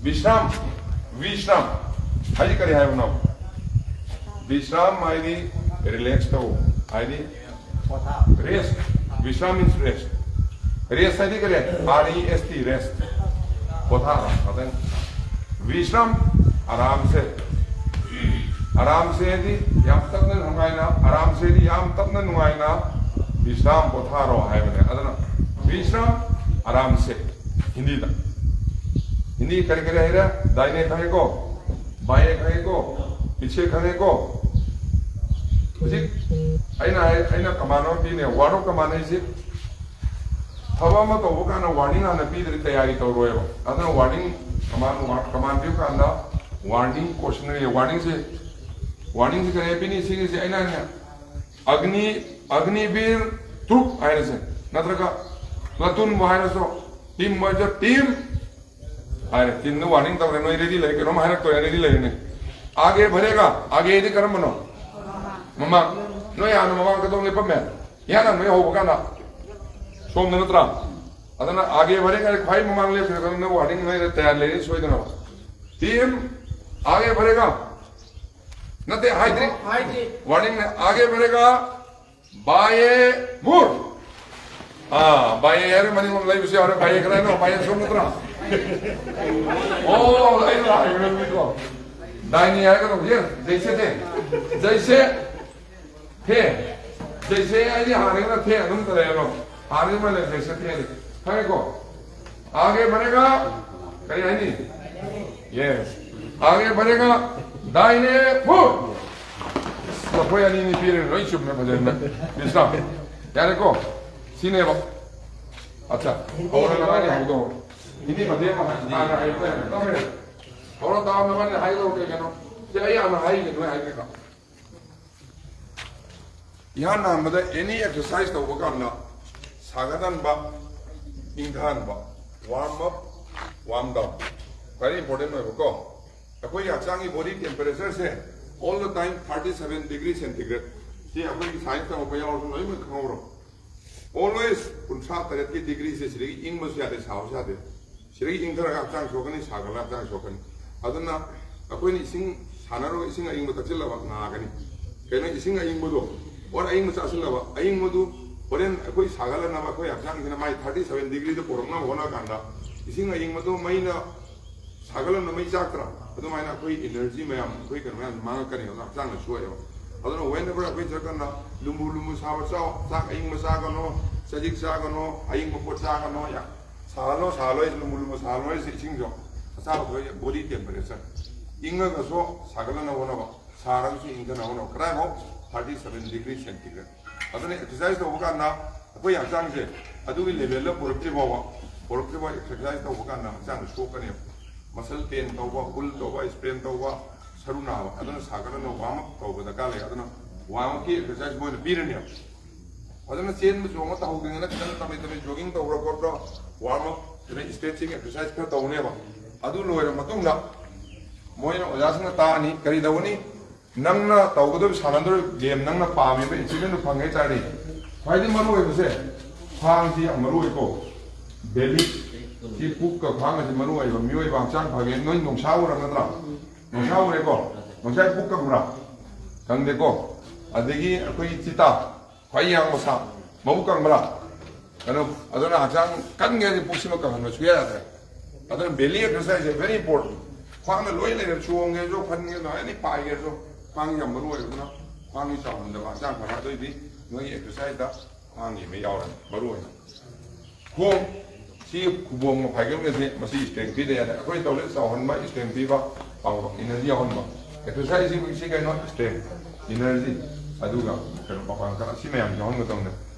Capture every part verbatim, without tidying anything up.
ꯕꯤꯁ꯭ꯔꯥꯝ, ꯕꯤꯁ꯭ꯔꯥꯝ ꯍꯥꯏꯗꯤ ꯀꯔꯤ ꯍꯥꯏꯕꯅꯣ? ꯕꯤꯁ꯭ꯔꯥꯝ ꯍꯥꯏꯗꯤ ꯔꯤꯂꯦꯛꯁ ꯇꯧ ꯍꯥꯏꯗꯤ ꯔꯦꯁ꯫ ꯕꯤꯁ꯭ꯔꯥꯝ means rest. ꯔꯦꯁ ꯍꯥꯏꯗꯤ ꯀꯔꯤ? R E S T, rest. ꯄꯣꯊꯥꯕ ꯉꯥꯛꯇꯪ꯫ ꯕꯤꯁ꯭ꯔꯥꯝ, ꯑꯔꯥꯝꯁꯦ꯫ ꯑꯔꯥꯝꯁꯦ ꯍꯥꯏꯗꯤ ꯌꯥꯝ ꯇꯞꯅ ꯅꯨꯡꯉꯥꯏꯅ, ꯑꯔꯥꯝꯁꯦ ꯍꯥꯏꯗꯤ ꯌꯥꯝ ꯇꯞꯅ ꯅꯨꯡꯉꯥꯏꯅ ꯕꯤꯁ꯭ꯔꯥꯝ ꯄꯣꯊꯥꯔꯣ ꯍꯥꯏꯕꯅꯦ꯫ ꯑꯗꯨꯅ ꯕꯤꯁ꯭ꯔꯥꯝ, ꯑꯔꯥꯝꯁꯦ꯫ ꯍꯤꯟꯗꯤꯗ꯫ ꯍꯤꯟꯗꯤ ꯀꯔꯤ ꯀꯔꯤ ꯍꯩꯔꯦ? ꯗꯥꯏꯅꯦ ꯈꯪꯉꯦꯀꯣ? ꯕꯥꯌꯦ ꯈꯪꯉꯦꯀꯣ? ꯄꯤꯁꯦ ꯈꯪꯉꯦꯀꯣ? ꯍꯧꯖꯤꯛ ꯑꯩꯅ ꯍꯥꯏ-, ꯑꯩꯅ ꯀꯃꯥꯟ ꯑꯃ ꯄꯤꯅꯦ꯫ Word of command ꯍꯥꯏꯁꯦ ꯊꯕꯛ ꯑꯃ ꯇꯧꯕ ꯀꯥꯟꯗ warning ꯍꯥꯟꯅ ꯄꯤꯗ꯭ꯔꯗꯤ ꯇꯌꯥꯔꯤ ꯇꯧꯔꯣꯏꯕ꯫ ꯑꯗꯨꯅ warning, command, command ꯄꯤꯕ ꯀꯥꯟꯗ warning, cautionary, warning ꯁꯦ, warning ꯁꯦ ꯀꯔꯤ ꯄꯤꯅꯤ? ꯁꯤꯒꯤꯁꯦ ꯑꯩꯅ ꯍꯥꯏꯅ ꯑꯒꯅꯤ, ꯑꯒꯅꯤꯕꯤꯔ ꯇ꯭ꯔꯨꯞ ꯍꯥꯏꯔꯁꯦ, ꯅꯠꯇ꯭ꯔꯒ platoon ꯕꯨ ꯍꯥꯏꯔꯁꯨ, team ꯕꯨ ꯍꯥꯏꯔꯁꯨ, team ꯍꯥꯏꯔꯦ꯫ Team ꯗ warning ꯇꯧꯔꯦ, ꯅꯣꯏ ready ꯂꯩ, ꯀꯩꯅꯣꯝ ꯍꯥꯏꯔꯛꯇꯣꯔꯦ, ready ꯂꯩꯔꯅꯤ꯫ ꯑꯥꯒꯦ ꯚꯔꯦꯒꯥ, ꯑꯥꯒꯦ ꯗꯤ ꯀꯔꯝꯕꯅꯣ? ꯃꯃꯥꯡ꯫ ꯅꯣꯏ ꯍꯥꯟꯅ ꯃꯃꯥꯡ ꯀꯗꯣꯝ ꯂꯦꯞꯄꯝꯃꯦ? ꯏꯍꯥꯟ ꯍꯥꯟꯅ ꯅꯣꯏ ꯍꯧꯕ ꯀꯥꯟꯗ ꯁꯣꯝꯗ ꯅꯠꯇ꯭ꯔꯥ? ꯑꯗꯨꯅ ꯑꯥꯒꯦ ꯚꯔꯦꯒꯥ ꯈ꯭ꯋꯥꯏ ꯃꯃꯥꯡ ꯂꯦꯞꯈꯤꯕ ꯀꯥꯟꯗ ꯅꯣꯏ warning ꯂꯩꯔꯦ, ꯇꯌꯥꯔꯤ ꯂꯩꯔꯦ, ꯁꯣꯏꯗꯅꯕ꯫ Team ꯑꯥꯒꯦ ꯚꯔꯦꯒꯥ꯫ ꯅꯠꯇꯦ, ꯍꯥꯏꯗ꯭ꯔꯤ꯫ ꯍꯥꯏꯗ꯭ꯔꯤ꯫ Warning ꯅꯦ꯫ ꯑꯥꯒꯦ ꯚꯔꯦꯒꯥ꯫ ꯕꯥꯌꯦ ꯃꯨꯔ꯫ ꯑꯥ, ꯕꯥꯌꯦ ꯍꯥꯏꯔꯒ ꯃꯅꯤꯡꯂꯣꯝ ꯂꯩꯕꯁꯨ ꯌꯥꯎꯔꯦ꯫ ꯕꯥꯌꯦ ꯀꯗꯥꯏꯅꯣ? ꯕꯥꯌꯦ ꯁꯣꯝ ꯅꯠꯇ꯭ꯔꯥ? ꯑꯣ, ꯑꯩꯅ ꯍꯥꯏꯈ꯭ꯔꯕꯅꯤꯀꯣ꯫ ꯗꯥꯏꯅꯤ ꯍꯥꯏꯔꯒꯅ ꯍꯧꯖꯤꯛ ꯖꯩꯁꯦ ꯊꯦ꯫ ꯖꯩꯁꯦ ꯊꯦ꯫ ꯖꯩꯁꯦ ꯍꯥꯏꯗꯤ ꯍꯥꯟꯅꯒꯤꯅ ꯊꯦ ꯑꯗꯨꯝ ꯂꯩꯔꯣ꯫ ꯍꯥꯟꯅꯒꯤ ꯑꯃ ꯂꯩ, ꯖꯩꯁꯦ ꯊꯦ ꯍꯥꯏꯗꯤ꯫ ꯈꯪꯉꯦꯀꯣ? ꯑꯥꯒꯦ ꯕꯔꯦꯒꯥ꯫ ꯀꯔꯤ ꯍꯥꯏꯅꯤ? Yes. ꯑꯥꯒꯦ ꯕꯔꯦꯒꯥ꯫ ꯗꯥꯏꯅꯦ ꯃꯨꯔ꯫ ꯂꯐꯣꯏ ꯑꯅꯤ ꯑꯅꯤ ꯄꯤꯔꯦ, ꯂꯣꯏ ꯆꯨꯝꯃꯦ ꯐꯖꯅ꯫ ꯕꯤꯁ꯭ꯔꯥꯝ꯫ ꯌꯥꯔꯦꯀꯣ? ꯁꯤꯅꯦꯕ꯫ ꯑꯠꯆꯥ꯫ ꯍꯧꯔꯣ, ꯅꯕꯥꯅꯤ ꯍꯧꯗꯣꯛꯑꯣ꯫ ꯍꯤꯟꯗꯤ ꯃꯇꯦꯛ ꯑꯃ ꯍꯥꯟꯅ ꯍꯥꯏꯌꯨ꯫ ꯇꯞꯅ ꯍꯧꯔꯣ, ꯇꯥꯎ, ꯅꯕꯥꯅꯤ ꯍꯥꯏꯒꯗꯧꯕ ꯀꯩ ꯀꯩꯅꯣ? ꯁꯤ ꯑꯩ ꯍꯥꯟꯅ ꯍꯥꯏꯒꯦ, ꯅꯣꯏ ꯍꯥꯏꯒꯦꯀꯣ? ꯏꯍꯥꯟ ꯍꯥꯟꯕꯗ any exercise ꯇꯧꯕ ꯀꯥꯟꯗ ꯁꯥꯒꯠꯍꯟꯕ, ꯏꯪꯊꯍꯟꯕ, warm up, warm down, very important ꯑꯣꯏꯕꯀꯣ꯫ ꯑꯩꯈꯣꯏꯒꯤ ꯍꯛꯆꯥꯡꯒꯤ body temperature say all the time thirty seven degree centigrade꯫ ꯁꯤ ꯑꯩꯈꯣꯏꯒꯤ science ꯇꯝꯃꯛꯄ ꯌꯥꯎꯔꯁꯨ ꯂꯣꯏꯅꯃꯛ ꯈꯪꯍꯧꯔꯣ꯫ Always ꯀꯨꯟꯊ꯭ꯔꯥ ꯇꯔꯦꯠꯀꯤ degree ꯁꯦ ꯁꯤꯗꯒꯤ ꯏꯪꯕꯁꯨ ꯌꯥꯗꯦ, ꯁꯥꯕꯁꯨ ꯌꯥꯗꯦ꯫ ꯁꯤꯗꯒꯤ ꯏꯪꯊꯔꯒ ꯍꯛꯆꯥꯡ ꯁꯣꯛꯀꯅꯤ, ꯁꯥꯒꯠꯂꯒ ꯍꯛꯆꯥꯡ ꯁꯣꯛꯀꯅꯤ꯫ ꯑꯗꯨꯅ ꯑꯩꯈꯣꯏꯅ ꯏꯁꯤꯡ ꯁꯥꯟꯅꯔꯨꯔꯒ ꯏꯁꯤꯡ ꯑꯏꯪꯕ ꯊꯛꯆꯤꯜꯂꯕ ꯅꯥꯒꯅꯤ꯫ ꯀꯩꯅꯣ, ꯏꯁꯤꯡ ꯑꯏꯪꯕꯗꯣ, ꯑꯣꯔ ꯑꯏꯪꯕ ꯆꯥꯁꯤꯜꯂꯕ, ꯑꯏꯪꯕꯗꯨ ꯍꯣꯔꯦꯟ ꯑꯩꯈꯣꯏ ꯁꯥꯒꯠꯂꯅꯕ, ꯑꯩꯈꯣꯏ ꯍꯛꯆꯥꯡꯁꯤꯅ ꯃꯥꯏ thirty seven degreeꯗ ꯄꯨꯔꯛꯅꯕ ꯍꯣꯠꯅ ꯀꯥꯟꯗ ꯏꯁꯤꯡ ꯑꯏꯪꯕꯗꯣ ꯃꯩꯅ ꯁꯥꯒꯠꯂꯝꯅ ꯃꯩ ꯆꯥꯛꯇ꯭ꯔꯥ? ꯑꯗꯨꯃꯥꯏꯅ ꯑꯩꯈꯣꯏ energy ꯃꯌꯥꯝ, ꯑꯩꯈꯣꯏ ꯀꯩꯅꯣ ꯃꯌꯥꯝ ꯃꯥꯡꯉꯛꯀꯅꯤ, ꯑꯗꯨꯅ ꯍꯛꯆꯥꯡꯗ ꯁꯣꯛꯑꯦꯕ꯫ ꯑꯗꯨꯅ whenever ꯑꯩꯈꯣꯏ ꯆꯠꯀꯥꯟꯗ ꯂꯨꯝꯕꯨ ꯂꯨꯝꯕꯨ ꯁꯥꯕ ꯆꯥꯎ, ꯆꯥꯛ ꯑꯏꯪꯕ ꯆꯥꯒꯅꯣ, ꯆꯖꯤꯛ ꯆꯥꯒꯅꯣ, ꯑꯏꯪꯕ ꯄꯣꯠ ꯆꯥꯒꯅꯣ, ꯌꯥ-, ꯁꯥꯍꯜꯂꯣ ꯁꯥꯍꯜꯂꯣ ꯍꯥꯏꯁꯦ, ꯂꯨꯝꯕꯨ ꯂꯨꯝꯕꯨ ꯁꯥꯍꯜꯂꯣ ꯍꯥꯏꯁꯦ ꯏꯁꯤꯡꯗꯣ, ꯑꯆꯥꯕ ꯊꯛꯑꯣ, body temperature ꯏꯪꯉꯒꯁꯨ ꯁꯥꯒꯠꯂꯅꯕ ꯍꯣꯠꯅꯕ, ꯁꯥꯔꯒꯁꯨ ꯏꯪꯊꯅꯕ ꯍꯣꯠꯅꯕ꯫ ꯀꯗꯥꯏꯐꯥꯎ? Thirty seven degree centigrade꯫ ꯑꯗꯨꯅ exercise ꯇꯧꯕ ꯀꯥꯟꯗ ꯑꯩꯈꯣꯏ ꯍꯛꯆꯥꯡꯁꯦ ꯑꯗꯨꯒꯤ levelꯗ ꯄꯨꯔꯛꯇ꯭ꯔꯤ ꯐꯥꯎꯕ, ꯄꯨꯔꯛꯇ꯭ꯔꯤ ꯐꯥꯎꯕ exercise ꯇꯧꯕ ꯀꯥꯟꯗ ꯍꯛꯆꯥꯡꯗ ꯁꯣꯛꯀꯅꯦꯕ꯫ Muscle pain ꯇꯧꯕ, pull ꯇꯧꯕ, sprain ꯇꯧꯕ, ꯁꯔꯨ ꯅꯥꯕ, ꯑꯗꯨꯅ ꯁꯥꯒꯠꯂꯅ warm up ꯇꯧꯕ ꯗꯔꯀꯥꯔ ꯂꯩ꯫ ꯑꯗꯨꯅ warm upꯀꯤ exercise ꯃꯣꯏꯅ ꯄꯤꯔꯅꯦꯕ꯫ ꯐꯖꯅ ꯆꯦꯟꯕ ꯆꯣꯡꯕ ꯇꯧꯗ꯭ꯔꯤꯉꯩꯗ ꯈꯤꯇꯪ ꯇꯞꯂꯤ ꯇꯞꯂꯤ jogging ꯇꯧꯕ꯭ꯔꯥ ꯈꯣꯠꯄ꯭ꯔꯥ, warm up, ꯑꯗꯩ stretching exercise ꯈꯔ ꯇꯧꯅꯦꯕ꯫ ꯑꯗꯨ ꯂꯣꯏꯔ ꯃꯇꯨꯡꯗ ꯃꯣꯏꯅ, ꯑꯣꯖꯥꯁꯤꯡꯅ ꯇꯥꯛꯑꯅꯤ, ꯀꯔꯤ ꯇꯧꯒꯅꯤ? ꯅꯪꯅ ꯇꯧꯒꯗꯕ, ꯁꯥꯟꯅꯗꯣꯏ game, ꯅꯪꯅ ꯄꯥꯝꯃꯤꯕ instrumentꯗꯨ ꯐꯪꯒꯦ ꯍꯥꯏ ꯇꯥꯔꯗꯤ, ꯈ꯭ꯋꯥꯏꯗꯒꯤ ꯃꯔꯨ ꯑꯣꯏꯕꯁꯦ ꯈ꯭ꯋꯥꯡꯁꯤ ꯌꯥꯝ ꯃꯔꯨ ꯑꯣꯏꯀꯣ꯫ Belly ꯁꯤ, ꯄꯨꯛꯀ ꯈ꯭ꯋꯥꯡꯒꯁꯤ ꯃꯔꯨ ꯑꯣꯏꯕ꯫ ꯃꯤꯑꯣꯏꯕ ꯍꯛꯆꯥꯡ ꯐꯒꯦ, ꯅꯣꯏ ꯅꯣꯡꯁꯥ ꯎꯔꯕ ꯅꯠꯇ꯭ꯔꯥ? ꯅꯣꯡꯁꯥ ꯎꯔꯦꯀꯣ? ꯅꯣꯡꯁꯥ ꯄꯨꯛ ꯀꯪꯕ꯭ꯔꯥ? ꯀꯪꯗꯦꯀꯣ? ꯑꯗꯒꯤ ꯑꯩꯈꯣꯏꯒꯤ ꯆꯤꯇꯥ, ꯈ꯭ꯋꯥꯏ ꯌꯥꯡꯕ ꯁꯥ, ꯃꯕꯨꯛ ꯀꯪꯕ꯭ꯔꯥ? ꯀꯩꯅꯣ, ꯑꯗꯨꯅ ꯍꯛꯆꯥꯡ ꯀꯟꯒꯦ ꯍꯥꯏꯔꯗꯤ ꯄꯨꯛꯁꯤꯃ ꯀꯪꯍꯟꯕ ꯁꯨꯡꯌꯥ ꯌꯥꯗ꯭ꯔꯦ꯫ ꯑꯗꯨꯅ belly exercise is very important꯫ ꯈ꯭ꯋꯥꯡꯅ ꯂꯣꯏ ꯂꯩꯔꯦ, ꯆꯣꯡꯒꯦꯁꯨ, ꯐꯟꯒꯦꯁꯨ, ꯑꯦꯅꯤ ꯄꯥꯏꯒꯦꯁꯨ, ꯈ꯭ꯋꯥꯡ ꯌꯥꯝ ꯃꯔꯨ ꯑꯣꯏꯕꯗꯨꯅ ꯈ꯭ꯋꯥꯡꯒꯤ ꯆꯥꯎꯍꯟꯗꯕ, ꯍꯛꯆꯥꯡ ꯐꯅ꯫ ꯑꯗꯨꯑꯣꯏꯗꯤ ꯅꯣꯏꯒꯤ exerciseꯇ ꯈ꯭ꯋꯥꯡꯒꯤ ꯑꯃ ꯌꯥꯎꯔꯅꯤ ꯃꯔꯨ ꯑꯣꯏꯅ꯫ ꯈꯣꯡ ꯁꯤ ꯈꯨꯕꯣꯝꯒ ꯐꯥꯏꯒꯟꯒꯁꯦ ꯃꯁꯤ strength ꯄꯤꯗ ꯌꯥꯗꯦ꯫ ꯑꯩꯈꯣꯏ ꯇꯧꯔꯤꯁꯦ ꯆꯥꯎꯍꯟꯕ, strength ꯄꯤꯕ, ꯄꯥꯡꯕ, energy ꯌꯥꯎꯍꯟꯕ꯫ Exerciseꯁꯤ ꯀꯩꯅꯣ? Strength, energy, ꯑꯗꯨꯒ ꯀꯩꯅꯣ, ꯃꯄꯥꯡꯒꯜ, ꯑꯁꯤ ꯃꯌꯥꯝ ꯌꯥꯎꯍꯟꯒꯗꯧꯅꯦ꯫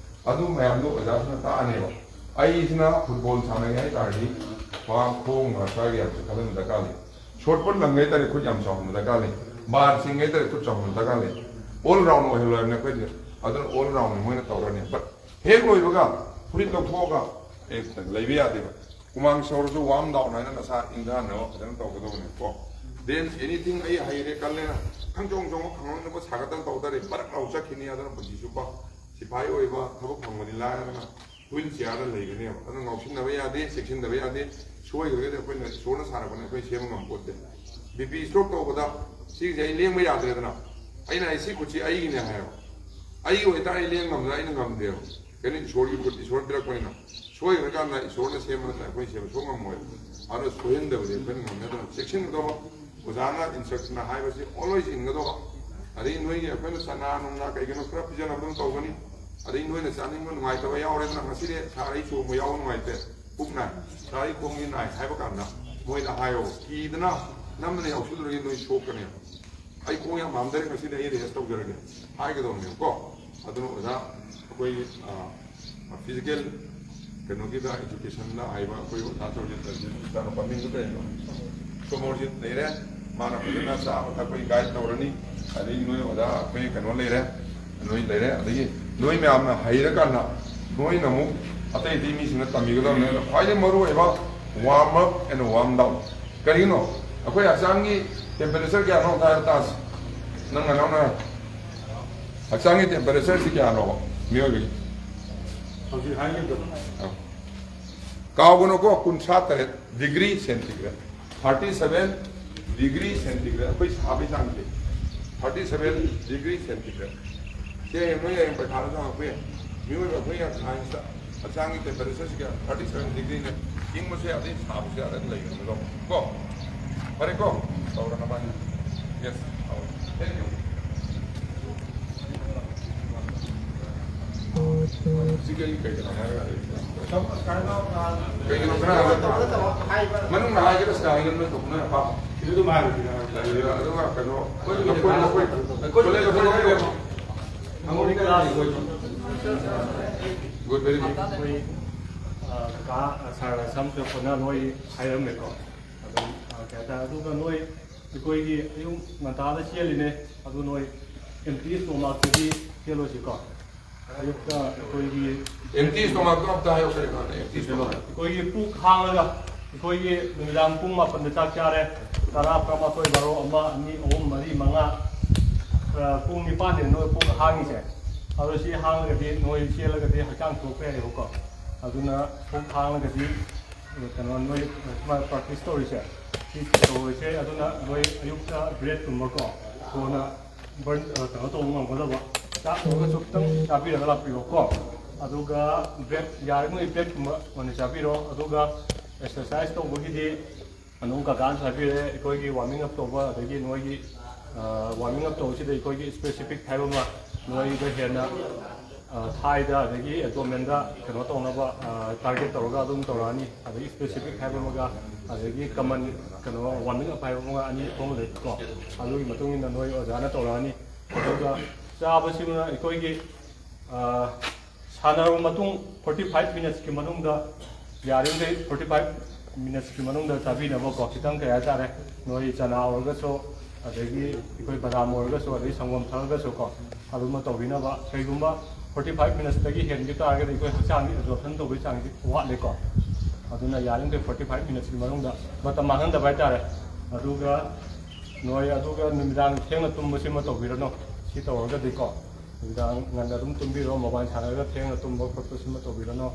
ꯑꯗꯨ ꯃꯌꯥꯝꯗꯣ ꯑꯣꯖꯥꯁꯤꯅ ꯇꯥꯛꯑꯅꯦꯕ꯫ ꯑꯩꯁꯤꯅ football ꯁꯥꯟꯅꯒꯦ ꯍꯥꯏ ꯇꯥꯔꯗꯤ ꯈ꯭ꯋꯥꯡ, ꯈꯣꯡ, ꯉꯛꯁꯥꯒꯤ ꯌꯥꯝ ꯈꯜꯍꯟꯕ ꯗꯔꯀꯥꯔ ꯂꯩ꯫ Shot put ꯂꯪꯒꯦ ꯍꯥꯏ ꯇꯥꯔꯗꯤ ꯈꯨꯠ ꯌꯥꯝ ꯆꯥꯎꯍꯟꯕ ꯗꯔꯀꯥꯔ ꯂꯩ꯫ Bar ꯆꯤꯡꯒꯦ ꯍꯥꯏ ꯇꯥꯔꯗꯤ ꯈꯨꯠ ꯆꯥꯎꯍꯟꯕ ꯗꯔꯀꯥꯔ ꯂꯩ꯫ All round ꯑꯣꯏꯍꯜꯂꯣ ꯍꯥꯏꯕꯅꯦ ꯑꯩꯈꯣꯏꯗꯤ꯫ ꯑꯗꯨꯅ all roundꯅꯤ ꯃꯣꯏꯅ ꯇꯧꯔꯅꯤ꯫ But ꯍꯦꯛ ꯂꯣꯏꯕꯒ ꯐꯨꯔꯤꯠ ꯂꯧꯊꯣꯛꯑꯒ ꯍꯦꯛ ꯂꯩꯕ ꯌꯥꯗꯦꯕ꯫ ꯍꯨꯃꯥꯡ ꯁꯧꯔꯁꯨ warm down ꯍꯥꯏꯅ ꯅꯁꯥ ꯏꯪꯊꯍꯟꯅꯕ ꯐꯖꯅ ꯇꯧꯒꯗꯕꯅꯤꯀꯣ꯫ Then anything, ꯑꯩ ꯍꯩꯔꯦ, ꯀꯜꯂꯦꯅ ꯈꯪꯆꯣꯡ ꯆꯣꯡꯕ, ꯈꯪꯍꯧꯗꯕ ꯁꯥꯒꯠꯇꯅ ꯇꯧ ꯇꯥꯔꯗꯤ ꯕꯔꯛ ꯂꯥꯎ ꯆꯠꯈꯤꯅꯤ꯫ ꯑꯗꯨꯅ ꯄꯨꯟꯁꯤ ꯆꯨꯞꯄ ꯁꯤꯐꯥꯏ ꯑꯣꯏꯕ ꯊꯕꯛ ꯐꯪꯕꯅꯤ ꯂꯥꯏꯔꯗꯅ wheel chairꯗ ꯂꯩꯒꯅꯦꯕ꯫ ꯑꯗꯨꯅ ꯉꯥꯎꯁꯤꯟꯅꯕ ꯌꯥꯗꯦ, ꯆꯦꯛꯁꯤꯟꯗꯕ ꯌꯥꯗꯦ꯫ ꯁꯣꯏꯈ꯭ꯔꯒꯗꯤ ꯑꯩꯈꯣꯏꯅ ꯏꯁꯣꯔꯅ ꯁꯥꯔꯛꯄꯅꯦ, ꯑꯩꯈꯣꯏ ꯁꯦꯝꯕ ꯉꯝꯄꯣꯠꯇꯦ꯫ ꯕꯤ ꯄꯤ ꯁ꯭ꯇ꯭ꯔꯣꯛ ꯇꯧꯕꯗ ꯁꯤꯒꯤꯁꯦ ꯑꯩ ꯂꯦꯡꯕ ꯌꯥꯗ꯭ꯔꯦꯗꯅ, ꯑꯩꯅ ꯑꯩ ꯁꯤ ꯈꯨꯠꯁꯤ ꯑꯩꯒꯤꯅꯦ ꯍꯥꯏꯌꯦꯕ꯫ ꯑꯩꯒꯤ ꯑꯣꯏꯇꯥꯔꯗꯤ ꯑꯩ ꯂꯦꯡ ꯉꯝꯗ꯭ꯔꯦ, ꯑꯩꯅ ꯉꯝꯗꯦꯕ꯫ ꯀꯩꯅꯣ, ꯏꯁꯣꯔꯒꯤ ꯈꯨꯠ, ꯏꯁꯣꯔꯅ ꯄꯤꯔꯛꯄꯅꯤꯅ꯫ ꯁꯣꯏꯈ꯭ꯔꯀꯥꯟꯗ ꯏꯁꯣꯔꯅ ꯁꯦꯝꯕ ꯅꯠꯇꯅ ꯑꯩꯈꯣꯏ ꯁꯦꯝꯕ ꯁꯨꯡꯉꯝ ꯉꯝꯃꯣꯏ꯫ ꯑꯗꯨꯅ ꯁꯣꯏꯍꯟꯗꯕꯗꯤ ꯑꯩꯈꯣꯏꯅ ꯉꯝꯃꯦ꯫ ꯑꯗꯨꯅ ꯆꯦꯛꯁꯤꯟꯒꯗꯧꯕ, ꯑꯣꯖꯥꯅ instruction ꯍꯥꯏꯕꯁꯤ always ꯏꯟꯒꯗꯧꯕ꯫ ꯑꯗꯩ ꯅꯣꯏꯒꯤ ꯑꯩꯈꯣꯏꯅ ꯆꯅꯥ ꯅꯨꯡꯅꯥ ꯀꯩ ꯀꯩꯅꯣ ꯈꯔ ꯄꯤꯖꯅꯕ ꯑꯗꯨꯝ ꯇꯧꯒꯅꯤ꯫ ꯑꯗꯩ ꯅꯣꯏꯅ ꯆꯥꯅꯤꯡꯕ ꯅꯨꯡꯉꯥꯏꯇꯕ ꯌꯥꯎꯔꯦꯗꯅ, ꯉꯁꯤꯗꯤ ꯁꯥꯔ ꯑꯩ ꯆꯣꯡꯕ ꯌꯥꯎꯕ ꯅꯨꯡꯉꯥꯏꯇꯦ, ꯄꯨꯛ ꯅꯥꯏ, ꯁꯥꯔ ꯑꯩ ꯈꯣꯡꯁꯤ ꯅꯥꯏ ꯍꯥꯏꯕ ꯀꯥꯟꯗ ꯃꯣꯏꯗ ꯍꯥꯏꯌꯣ, ꯀꯤꯗꯅ ꯅꯝꯗꯅ ꯌꯥꯎꯁꯤꯜꯂꯨꯔꯒꯗꯤ ꯅꯣꯏ ꯁꯣꯛꯀꯅꯦꯕ꯫ ꯑꯩ ꯈꯣꯡ ꯌꯥꯝ ꯍꯥꯝꯊꯔꯦ, ꯉꯁꯤꯗꯤ ꯑꯩ rest ꯇꯧꯖꯔꯒꯦ ꯍꯥꯏꯒꯗꯧꯅꯦꯕꯀꯣ꯫ ꯑꯗꯨꯅ ꯑꯣꯖꯥ, ꯑꯩꯈꯣꯏ, ꯑ, physical ꯀꯩꯅꯣꯒꯤꯗ, education ꯗ ꯍꯥꯏꯕ ꯑꯩꯈꯣꯏ ꯑꯣꯖꯥ ꯆꯧꯔꯖꯤꯠ, ꯆꯧꯔꯖꯤꯠ ꯃꯆꯥꯅꯨꯄꯥ ꯃꯤꯡꯗꯨ ꯀꯔꯤꯅꯣ? ꯁꯣꯃꯣꯔꯖꯤꯠ ꯂꯩꯔꯦ, ꯃꯥꯅ ꯐꯖꯅ ꯆꯥꯕ ꯊꯛꯄꯒꯤ guide ꯇꯧꯔꯅꯤ꯫ ꯑꯗꯩ ꯅꯣꯏ ꯑꯣꯖꯥ ꯑꯩꯈꯣꯏ ꯀꯩꯅꯣ ꯂꯩꯔꯦ, ꯅꯣꯏ ꯂꯩꯔꯦ, ꯑꯗꯒꯤ ꯅꯣꯏ ꯃꯌꯥꯝꯅ ꯍꯩꯔꯀꯥꯟꯗ ꯅꯣꯏꯅ ꯑꯃꯨꯛ ꯑꯇꯩ ꯑꯇꯩ ꯃꯤꯁꯤꯡꯅ ꯇꯝꯕꯤꯒꯗꯕꯅꯦ꯫ ꯑꯗꯣ ꯈ꯭ꯋꯥꯏꯗꯒꯤ ꯃꯔꯨ ꯑꯣꯏꯕ warm up and warm down꯫ ꯀꯔꯤꯒꯤꯅꯣ? ꯑꯩꯈꯣꯏ ꯍꯛꯆꯥꯡꯒꯤ temperature ꯀꯌꯥꯅꯣ ꯑꯝꯇ ꯍꯥꯏꯔꯣ ꯇꯥꯁꯤ꯫ ꯅꯪ ꯅꯅꯥꯎꯅ ꯍꯛꯆꯥꯡꯒꯤ temperature ꯁꯤ ꯀꯌꯥꯅꯣꯕ ꯃꯤꯑꯣꯏꯕꯒꯤ? ꯍꯧꯖꯤꯛ ꯍꯥꯏꯈꯤꯕꯗꯣ꯫ ꯑ꯫ ꯀꯥꯎꯒꯅꯨꯀꯣ, ꯀꯨꯟꯊ꯭ꯔꯥ ꯇꯔꯦꯠ degree centigrade, thirty seven degree centigrade, ꯑꯩꯈꯣꯏ ꯁꯥꯕꯒꯤ ꯆꯥꯡꯁꯦ, thirty seven degree centigrade꯫ ꯁꯤ ꯍꯌꯦꯡ ꯅꯣꯏ ꯍꯌꯦꯡ ꯄꯩꯈꯥꯗꯁꯨ ꯍꯪꯉꯛꯄ ꯌꯥꯏ꯫ ꯃꯤꯑꯣꯏꯕ ꯑꯩꯈꯣꯏꯅ science ꯇ ꯍꯛꯆꯥꯡꯒꯤ temperature ꯁꯤ ꯀꯌꯥ? Thirty seven degree ꯅꯦ꯫ ꯏꯪꯕꯁꯨ ꯌꯥꯏ, ꯑꯗꯩ ꯁꯥꯕꯁꯨ ꯌꯥꯏ, ꯑꯗꯨꯝ ꯂꯩꯒꯅꯤ ꯑꯗꯣ꯫ ꯀꯣ? ꯐꯔꯦꯀꯣ? ꯇꯧꯔꯣ ꯅꯕꯥꯅꯤ꯫ Yes, ꯇꯧꯔꯣ꯫ Thank you꯫ ꯁꯤ ꯀꯔꯤ, ꯀꯩꯒꯤꯅꯣ ꯍꯥꯏꯔꯒ ꯀꯩꯒꯤꯅꯣ ꯈꯔ ꯍꯥꯏꯔꯒ ꯃꯅꯨꯡꯗ ꯍꯥꯏꯒꯦꯔꯥ ꯁꯤꯗ ꯍꯥꯏꯒꯦꯔꯥ ꯅꯣꯏ ꯇꯧꯕꯅ ꯑꯄꯥꯝꯕ꯫ ꯁꯤꯗ ꯑꯗꯨꯝ ꯍꯥꯏꯔꯣ, ꯁꯤꯗ ꯍꯥꯏꯔꯣ꯫ ꯑꯗꯨꯒ ꯀꯩꯅꯣ, ꯑꯩꯈꯣꯏ, ꯑꯩꯈꯣꯏ, ꯑꯩꯈꯣꯏ, ꯑꯩꯈꯣꯏ, ꯑꯩꯈꯣꯏ, ꯑꯩꯈꯣꯏ, ꯑꯩꯈꯣꯏ, ꯑꯩꯈꯣꯏ, Good, very good꯫ ꯑꯩꯈꯣꯏ, ꯑ, ꯀꯀꯥ, ꯑ, ꯁꯥꯔ ꯁꯝ ꯁꯨꯔꯛꯄꯅ ꯂꯣꯏ ꯍꯥꯏꯔꯝꯃꯦꯀꯣ꯫ ꯑꯗꯨꯝ, ꯑ, ꯀꯩ ꯍꯥꯏꯇꯥꯔꯦ, ꯑꯗꯨꯒ ꯅꯣꯏ ꯑꯩꯈꯣꯏꯒꯤ ꯑꯌꯨꯛ ꯉꯟꯇꯥꯗ ꯆꯦꯜꯂꯤꯅꯦ, ꯑꯗꯨ ꯅꯣꯏ empty stomach ꯇꯗꯤ ꯆꯦꯜꯂꯣꯏꯁꯤꯀꯣ꯫ ꯑꯌꯨꯛꯇ ꯑꯩꯈꯣꯏꯒꯤ Empty stomach ꯇꯣ ꯑꯝꯇ ꯍꯥꯏꯌꯣ, ꯀꯔꯤ ꯀꯔꯤ? Empty stomach꯫ ꯑꯩꯈꯣꯏꯒꯤ ꯄꯨꯛ ꯍꯥꯡꯉꯒ, ꯑꯩꯈꯣꯏꯒꯤ ꯅꯨꯃꯤꯗꯥꯡ ꯄꯨꯡ ꯃꯥꯄꯟꯗ ꯆꯥꯛ ꯆꯥꯔꯦ, ꯇꯔꯥ, ꯇꯔꯥꯃꯥꯊꯣꯏ, ꯕꯥꯔꯣ, ꯑꯃ, ꯑꯅꯤ, ꯑꯍꯨꯝ, ꯃꯔꯤ, ꯃꯉꯥ, ꯑ, ꯄꯨꯡ ꯅꯤꯄꯥꯟꯗꯅꯤ ꯅꯣꯏ ꯄꯨꯛ ꯍꯥꯡꯉꯤꯁꯦ꯫ ꯑꯗꯣ ꯁꯤ ꯍꯥꯡꯉꯒꯗꯤ ꯅꯣꯏ ꯆꯦꯜꯂꯒꯗꯤ ꯍꯛꯆꯥꯡ ꯁꯣꯛꯄ ꯌꯥꯏꯌꯦꯕꯀꯣ꯫ ꯑꯗꯨꯅ ꯄꯨꯛ ꯍꯥꯡꯉꯒꯗꯤ ꯀꯩꯅꯣ, ꯅꯣꯏ ꯁꯨꯃꯥꯏꯅ ꯄ꯭ꯔꯥꯛꯇꯤꯁ ꯇꯧꯔꯤꯁꯦ, ꯁꯤ ꯇꯧꯔꯣꯏꯁꯦ꯫ ꯑꯗꯨꯅ ꯅꯣꯏ ꯑꯌꯨꯛꯇ ꯕ꯭ꯔꯦꯗꯀꯨꯝꯕꯀꯣ, ꯊꯨꯅ ꯕꯔꯟ, ꯀꯩꯅꯣ ꯇꯧꯕ ꯉꯝꯒꯗꯕ, ꯆꯥꯛ ꯑꯣꯏꯔꯒꯁꯨ ꯈꯤꯇꯪ ꯆꯥꯕꯤꯔꯒ ꯂꯥꯛꯄꯤꯔꯣꯀꯣ꯫ ꯑꯗꯨꯒ ꯕ꯭ꯔꯦꯗ, ꯌꯥꯔꯤꯉꯩ ꯕ꯭ꯔꯦꯗꯀꯨꯝꯕ ꯑꯣꯏꯅ ꯆꯥꯕꯤꯔꯣ꯫ ꯑꯗꯨꯒ ꯑꯦꯛꯁꯔꯁꯥꯏꯁ ꯇꯧꯕꯒꯤꯗꯤ ꯑꯗꯨꯝ ꯀꯀꯥꯅꯁꯨ ꯍꯥꯏꯕꯤꯔꯦ, ꯑꯩꯈꯣꯏꯒꯤ ꯋꯥꯔꯃꯤꯡ ꯑꯞ ꯇꯧꯕ, ꯑꯗꯒꯤ ꯅꯣꯏꯒꯤ ꯋꯥꯔꯃꯤꯡ ꯑꯞ ꯇꯧꯕꯁꯤꯗ ꯑꯩꯈꯣꯏꯒꯤ ꯁ꯭ꯄꯦꯁꯤꯐꯤꯛ ꯍꯥꯏꯕ ꯑꯃ, ꯅꯣꯏꯗ ꯍꯦꯟꯅ ꯊꯥꯏꯗ ꯑꯗꯒꯤ ꯑꯦꯕꯗꯣꯃꯦꯟꯗ ꯀꯩꯅꯣ ꯇꯧꯅꯕ ꯇꯥꯔꯒꯦꯠ ꯇꯧꯔꯒ ꯑꯗꯨꯝ ꯇꯧꯔꯛꯑꯅꯤ꯫ ꯑꯗꯒꯤ ꯁ꯭ꯄꯦꯁꯤꯐꯤꯛ ꯍꯥꯏꯕ ꯑꯃꯒ, ꯑꯗꯒꯤ ꯀꯃꯟ, ꯀꯩꯅꯣ, ꯋꯥꯔꯃꯤꯡ ꯑꯞ ꯍꯥꯏꯕ ꯑꯃꯒ, ꯑꯅꯤ ꯊꯣꯛꯅ ꯂꯩꯀꯣ꯫ ꯑꯗꯨꯒꯤ ꯃꯇꯨꯡ ꯏꯟꯅ ꯅꯣꯏ ꯑꯣꯖꯥꯅ ꯇꯧꯔꯛꯑꯅꯤ꯫ ꯑꯗꯨꯒ ꯆꯥꯕꯁꯤꯅ ꯑꯩꯈꯣꯏꯒꯤ ꯁꯥꯟꯅꯔꯕ ꯃꯇꯨꯡ ꯐꯣꯔꯇꯤ ꯐꯥꯏꯚ ꯃꯤꯅꯠꯁꯀꯤ ꯃꯅꯨꯡꯗ, ꯌꯥꯔꯤꯈꯩ ꯐꯣꯔꯇꯤ ꯐꯥꯏꯚ ꯃꯤꯅꯠꯁꯀꯤ ꯃꯅꯨꯡꯗ ꯆꯥꯕꯤꯅꯕꯀꯣ꯫ ꯈꯤꯇꯪ, ꯀꯩ ꯍꯥꯏꯇꯥꯔꯦ, ꯅꯣꯏ ꯆꯅꯥ ꯑꯣꯏꯔꯒꯁꯨ, ꯑꯗꯒꯤ ꯑꯩꯈꯣꯏ ꯕꯗꯥꯝ ꯑꯣꯏꯔꯒꯁꯨ, ꯑꯗꯒꯤ ꯁꯪꯒꯣꯝ ꯊꯛꯑꯒꯁꯨꯀꯣ, ꯑꯗꯨꯃ ꯇꯧꯕꯤꯅꯕ꯫ ꯀꯩꯒꯨꯝꯕ ꯐꯣꯔꯇꯤ ꯐꯥꯏꯚ ꯃꯤꯅꯠꯁꯇꯒꯤ ꯍꯦꯟꯈꯤ ꯇꯥꯔꯒꯗꯤ ꯑꯩꯈꯣꯏ ꯍꯛꯆꯥꯡꯒꯤ ꯑꯦꯕꯖꯣꯔꯞꯁꯟ ꯇꯧꯕꯒꯤ ꯆꯥꯡꯁꯤ ꯋꯥꯠꯂꯦꯀꯣ꯫ ꯑꯗꯨꯅ ꯌꯥꯔꯤꯈꯩ ꯐꯣꯔꯇꯤ ꯐꯥꯏꯚ ꯃꯤꯅꯠꯁꯀꯤ ꯃꯅꯨꯡꯗ ꯃꯇꯝ ꯃꯥꯡꯍꯟꯗꯕ ꯍꯥꯏꯇꯥꯔꯦ꯫ ꯑꯗꯨꯒ ꯅꯣꯏ, ꯑꯗꯨꯒ ꯅꯨꯃꯤꯗꯥꯡ ꯊꯦꯡꯅ ꯇꯨꯝꯕꯁꯤꯃ ꯇꯧꯕꯤꯔꯅꯨ꯫ ꯁꯤ ꯇꯧꯔꯒꯗꯤꯀꯣ, ꯅꯨꯃꯤꯗꯥꯡ ꯉꯟꯅ ꯑꯗꯨꯝ ꯇꯨꯝꯕꯤꯔꯣ꯫ ꯃꯣꯕꯥꯏꯜ ꯁꯥꯟꯅꯔꯒ ꯊꯦꯡꯅ ꯇꯨꯝꯕ ꯈꯣꯠꯄꯁꯤꯃ ꯇꯧꯕꯤꯔꯅꯨ꯫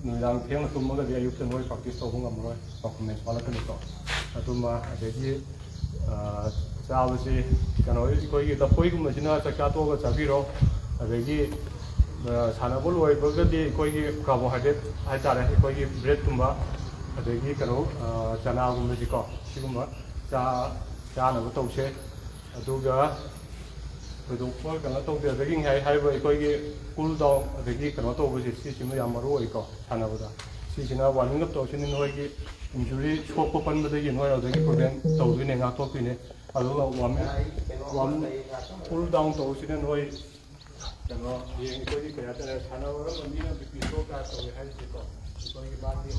ꯅꯨꯃꯤꯗꯥꯡ ꯊꯦꯡꯅ ꯇꯨꯝꯃꯒꯗꯤ ꯑꯌꯨꯛꯇ ꯅꯣꯏ ꯄ꯭ꯔꯥꯛꯇꯤꯁ ꯇꯧꯕ ꯉꯝꯃꯔꯣꯏ, ꯄꯔꯐꯣꯔꯃꯦꯟꯁ ꯋꯥꯠꯂꯛꯀꯅꯤꯀꯣ꯫ ꯑꯗꯨꯃ, ꯑꯗꯒꯤ, ꯑ, ꯆꯥꯕꯁꯤ, ꯀꯩꯅꯣ, ꯑꯩꯈꯣꯏꯒꯤ ꯂꯐꯣꯏꯒꯨꯝꯕꯁꯤꯅ ꯆꯥꯛꯆꯥ ꯇꯣꯛꯑꯒ ꯆꯥꯕꯤꯔꯣ꯫ ꯑꯗꯒꯤ, ꯑ, ꯁꯥꯟꯅꯕ ꯂꯣꯏꯕꯒꯗꯤ ꯑꯩꯈꯣꯏꯒꯤ ꯀꯥꯔꯕꯣꯍꯥꯏꯗ꯭ꯔꯦꯠ ꯍꯥꯏꯇꯥꯔꯦ, ꯑꯩꯈꯣꯏꯒꯤ ꯕ꯭ꯔꯦꯗꯀꯨꯝꯕ, ꯑꯗꯒꯤ ꯀꯩꯅꯣ, ꯑ, ꯆꯅꯥꯒꯨꯝꯕꯁꯤꯀꯣ, ꯁꯤꯒꯨꯝꯕ ꯆꯥ-, ꯆꯥꯅꯕ ꯇꯧꯁꯦ꯫ ꯑꯗꯨꯒ ꯊꯣꯏꯗꯣꯛꯄ ꯀꯩꯅꯣ ꯇꯧꯗꯦ꯫ ꯑꯗꯒꯤ ꯉꯁꯥꯏ ꯍꯥꯏꯔꯤꯕ ꯑꯩꯈꯣꯏꯒꯤ ꯀꯨꯜ ꯗꯥꯎꯟ, ꯑꯗꯒꯤ ꯀꯩꯅꯣ ꯇꯧꯕꯁꯦ, ꯁꯤꯁꯤꯃ ꯌꯥꯝ ꯃꯔꯨ ꯑꯣꯏꯀꯣ ꯁꯥꯟꯅꯕꯗ꯫ ꯁꯤꯁꯤꯅ ꯋꯥꯔꯃꯤꯡ ꯑꯞ ꯇꯧꯔꯁꯤꯅ ꯅꯣꯏꯒꯤ ꯏꯟꯖꯨꯔꯤ, ꯁꯣꯛꯄ ꯄꯟꯕꯗꯒꯤ ꯅꯣꯏ ꯑꯗꯨꯗꯒꯤ ꯄ꯭ꯔꯤꯚꯦꯟ ꯇꯧꯗꯣꯏꯅꯦ, ꯉꯥꯛꯊꯣꯛꯇꯣꯏꯅꯦ꯫ ꯑꯗꯨꯒ ꯋꯥꯔꯃꯤꯡ, ꯋꯥꯔꯃꯤꯡ, ꯀꯨꯜ ꯗꯥꯎꯟ ꯇꯧꯕꯁꯤꯅ ꯅꯣꯏ ꯀꯩꯅꯣ, ꯍꯌꯦꯡ ꯑꯩꯈꯣꯏꯒꯤ ꯀꯩ ꯍꯥꯏꯇꯥꯔꯦ, ꯁꯥꯟꯅꯕ ꯑꯃ ꯃꯤꯅ ꯕꯤ ꯄꯤ ꯁꯣꯛ ꯇꯥꯏꯞ ꯇꯧꯋꯦ ꯍꯥꯏꯔꯤꯁꯦꯀꯣ, ꯑꯩꯈꯣꯏꯒꯤ ꯃꯥꯒꯤ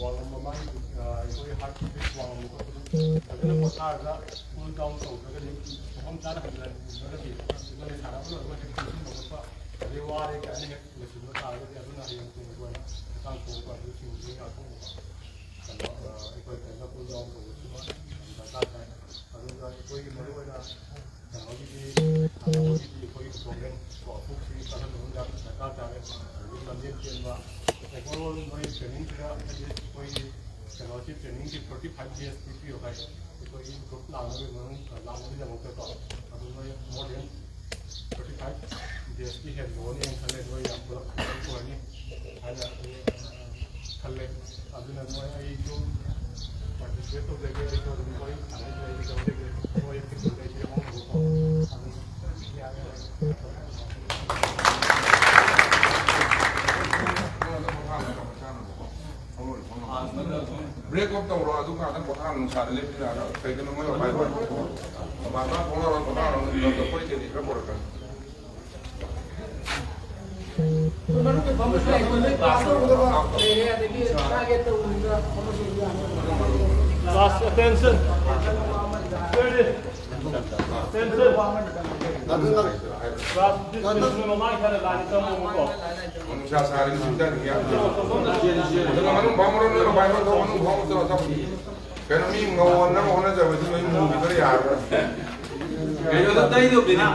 ꯋꯥꯡꯉꯝꯕ, ꯃꯥꯒꯤ, ꯑ, ꯑꯩꯈꯣꯏꯒꯤ ꯍꯥꯔꯠ ꯕꯤꯠ ꯋꯥꯡꯉꯝꯕ ꯈꯣꯠꯄꯗꯨ ꯐꯖꯅ ꯄꯣꯊꯥꯔꯒ ꯀꯨꯜ ꯗꯥꯎꯟ ꯇꯧꯗ꯭ꯔꯒꯗꯤ, ꯃꯐꯝ ꯆꯥꯅ ꯍꯟꯊꯔꯒꯗꯤ, ꯑꯩꯈꯣꯏꯅ ꯁꯥꯟꯅꯕ ꯂꯣꯏꯔꯒ ꯍꯦꯛ ꯇꯨꯝꯁꯤꯟꯕ ꯈꯣꯠꯄ, ꯑꯗꯩ ꯋꯥꯔꯦ ꯀꯥꯏꯅ ꯍꯦꯛ ꯂꯣꯏꯁꯤꯟꯕ ꯇꯥꯔꯒꯗꯤ, ꯑꯗꯨꯅ ꯍꯌꯦꯡ ꯇꯨꯡ ꯑꯩꯈꯣꯏ ꯍꯛꯆꯥꯡ ꯁꯣꯛꯄ ꯑꯗꯨꯁꯤꯡꯗꯨꯗꯒꯤ ꯉꯥꯛꯊꯣꯛꯅꯕ ꯀꯩꯅꯣ, ꯑ, ꯑꯩꯈꯣꯏ ꯐꯖꯅ ꯀꯨꯜ ꯗꯥꯎꯟ ꯇꯧꯕꯁꯤꯃ ꯌꯥꯝ ꯗꯔꯀꯥꯔ ꯇꯥꯏ꯫ ꯑꯗꯨꯒ ꯑꯩꯈꯣꯏꯒꯤ ꯃꯔꯨꯑꯣꯏꯅ ꯀꯩꯅꯣꯒꯤꯗꯤ, ꯁꯥꯟꯅꯕꯒꯤꯗꯤ ꯑꯩꯈꯣꯏꯒꯤ ꯄ꯭ꯔꯣꯕ꯭ꯂꯦꯝ ꯀꯣ, ꯄꯨꯛꯁꯤ ꯀꯟꯍꯟꯕ ꯌꯥꯝ ꯗꯔꯀꯥꯔ ꯇꯥꯔꯦ꯫ ꯑꯗꯒꯤ ꯂꯝꯖꯦꯟ ꯆꯦꯟꯕ, ꯑꯣꯚꯔ ꯑꯣꯜ ꯃꯣꯏ ꯇ꯭ꯔꯦꯅꯤꯡꯁꯤꯗ ꯍꯥꯏꯗꯤ ꯑꯩꯈꯣꯏꯒꯤ ꯀꯩꯅꯣꯁꯤ ꯇ꯭ꯔꯦꯅꯤꯡꯁꯤ ꯐꯣꯔꯇꯤ ꯐꯥꯏꯚ ꯗꯦꯖ ꯄꯤꯕꯤꯌꯨ ꯍꯥꯏ, ꯑꯩꯈꯣꯏꯒꯤ ꯒ꯭ꯔꯨꯞ ꯂꯥꯛꯅꯕꯒꯤ ꯃꯅꯨꯡ ꯂꯥꯛꯅꯕꯒꯤꯗꯃꯛꯇꯀꯣ꯫ ꯑꯗꯨ ꯃꯣꯏ ꯃꯣꯔ ꯗꯦꯟ ꯐꯣꯔꯇꯤ ꯐꯥꯏꯚ ꯗꯦꯖꯀꯤ ꯍꯦꯟꯗꯣꯛꯑꯅꯤꯅ ꯈꯜꯂꯦ, ꯃꯣꯏ ꯌꯥꯝ ꯄꯨꯂꯞ ꯄꯨꯔꯅꯤ ꯍꯥꯏꯅ ꯑꯩ ꯈꯜꯂꯦ꯫ ꯑꯗꯨꯅ ꯃꯣꯏ ꯑꯩꯁꯨ ꯄꯥꯔꯇꯤꯁꯤꯄꯦꯠ ꯇꯧꯖꯒꯦ, ꯑꯩꯁꯨ ꯑꯗꯨꯝ ꯋꯥꯔꯤ ꯁꯥꯟꯅꯩ, ꯑꯩꯁꯨ ꯌꯥꯎꯖꯒꯦ꯫ ꯃꯣꯏ ꯇꯤꯝꯗ ꯑꯩꯁꯨ ꯌꯥꯎꯍꯧꯅꯕꯀꯣ꯫ ꯑꯗꯨꯝ ꯌꯥꯔꯦ꯫ ꯕ꯭ꯔꯦꯛ ꯑꯞ ꯇꯧꯔꯣ, ꯑꯗꯨ ꯀꯥꯟꯗ ꯄꯣꯊꯥꯔꯣ, ꯅꯨꯡꯁꯥꯗ ꯂꯦꯞꯄꯤ ꯌꯥꯔꯣꯏ꯫ ꯀꯩꯒꯤꯅꯣ ꯃꯣꯏ ꯃꯄꯥꯟ ꯊꯣꯛ-, ꯃꯄꯥꯟꯗ ꯊꯣꯛꯅꯔꯣ, ꯊꯣꯛꯅꯔꯣ, ꯑꯩꯈꯣꯏ ꯀꯩꯀꯩ ꯈꯔ ꯄꯨꯔꯛꯀꯅꯤ꯫ Class, attention. Attention. Class, ꯅꯨꯡꯁꯥ ꯁꯥꯔꯤ ꯁꯤꯗ ꯌꯥꯝ ꯑꯗꯨꯒ ꯃꯅꯨꯡ ꯐꯥꯎ ꯃꯔꯣꯟ ꯂꯣꯏꯅ ꯚꯥꯏ ꯃꯔꯣꯟ ꯊꯣꯛ ꯃꯅꯨꯡ ꯐꯥꯎ ꯆꯠꯂꯣ ꯆꯠꯂꯣ꯫ ꯀꯩꯅꯣ ꯃꯤ ꯉꯧꯍꯟꯅꯕ ꯍꯣꯠꯅꯖꯕꯗꯤ ꯂꯣꯏ ꯃꯨꯈꯤꯗ꯭ꯔꯥ ꯌꯥꯔꯣꯏ꯫ ꯀꯩꯅꯣꯗ ꯇꯩꯗꯧꯕꯤꯅꯤ꯫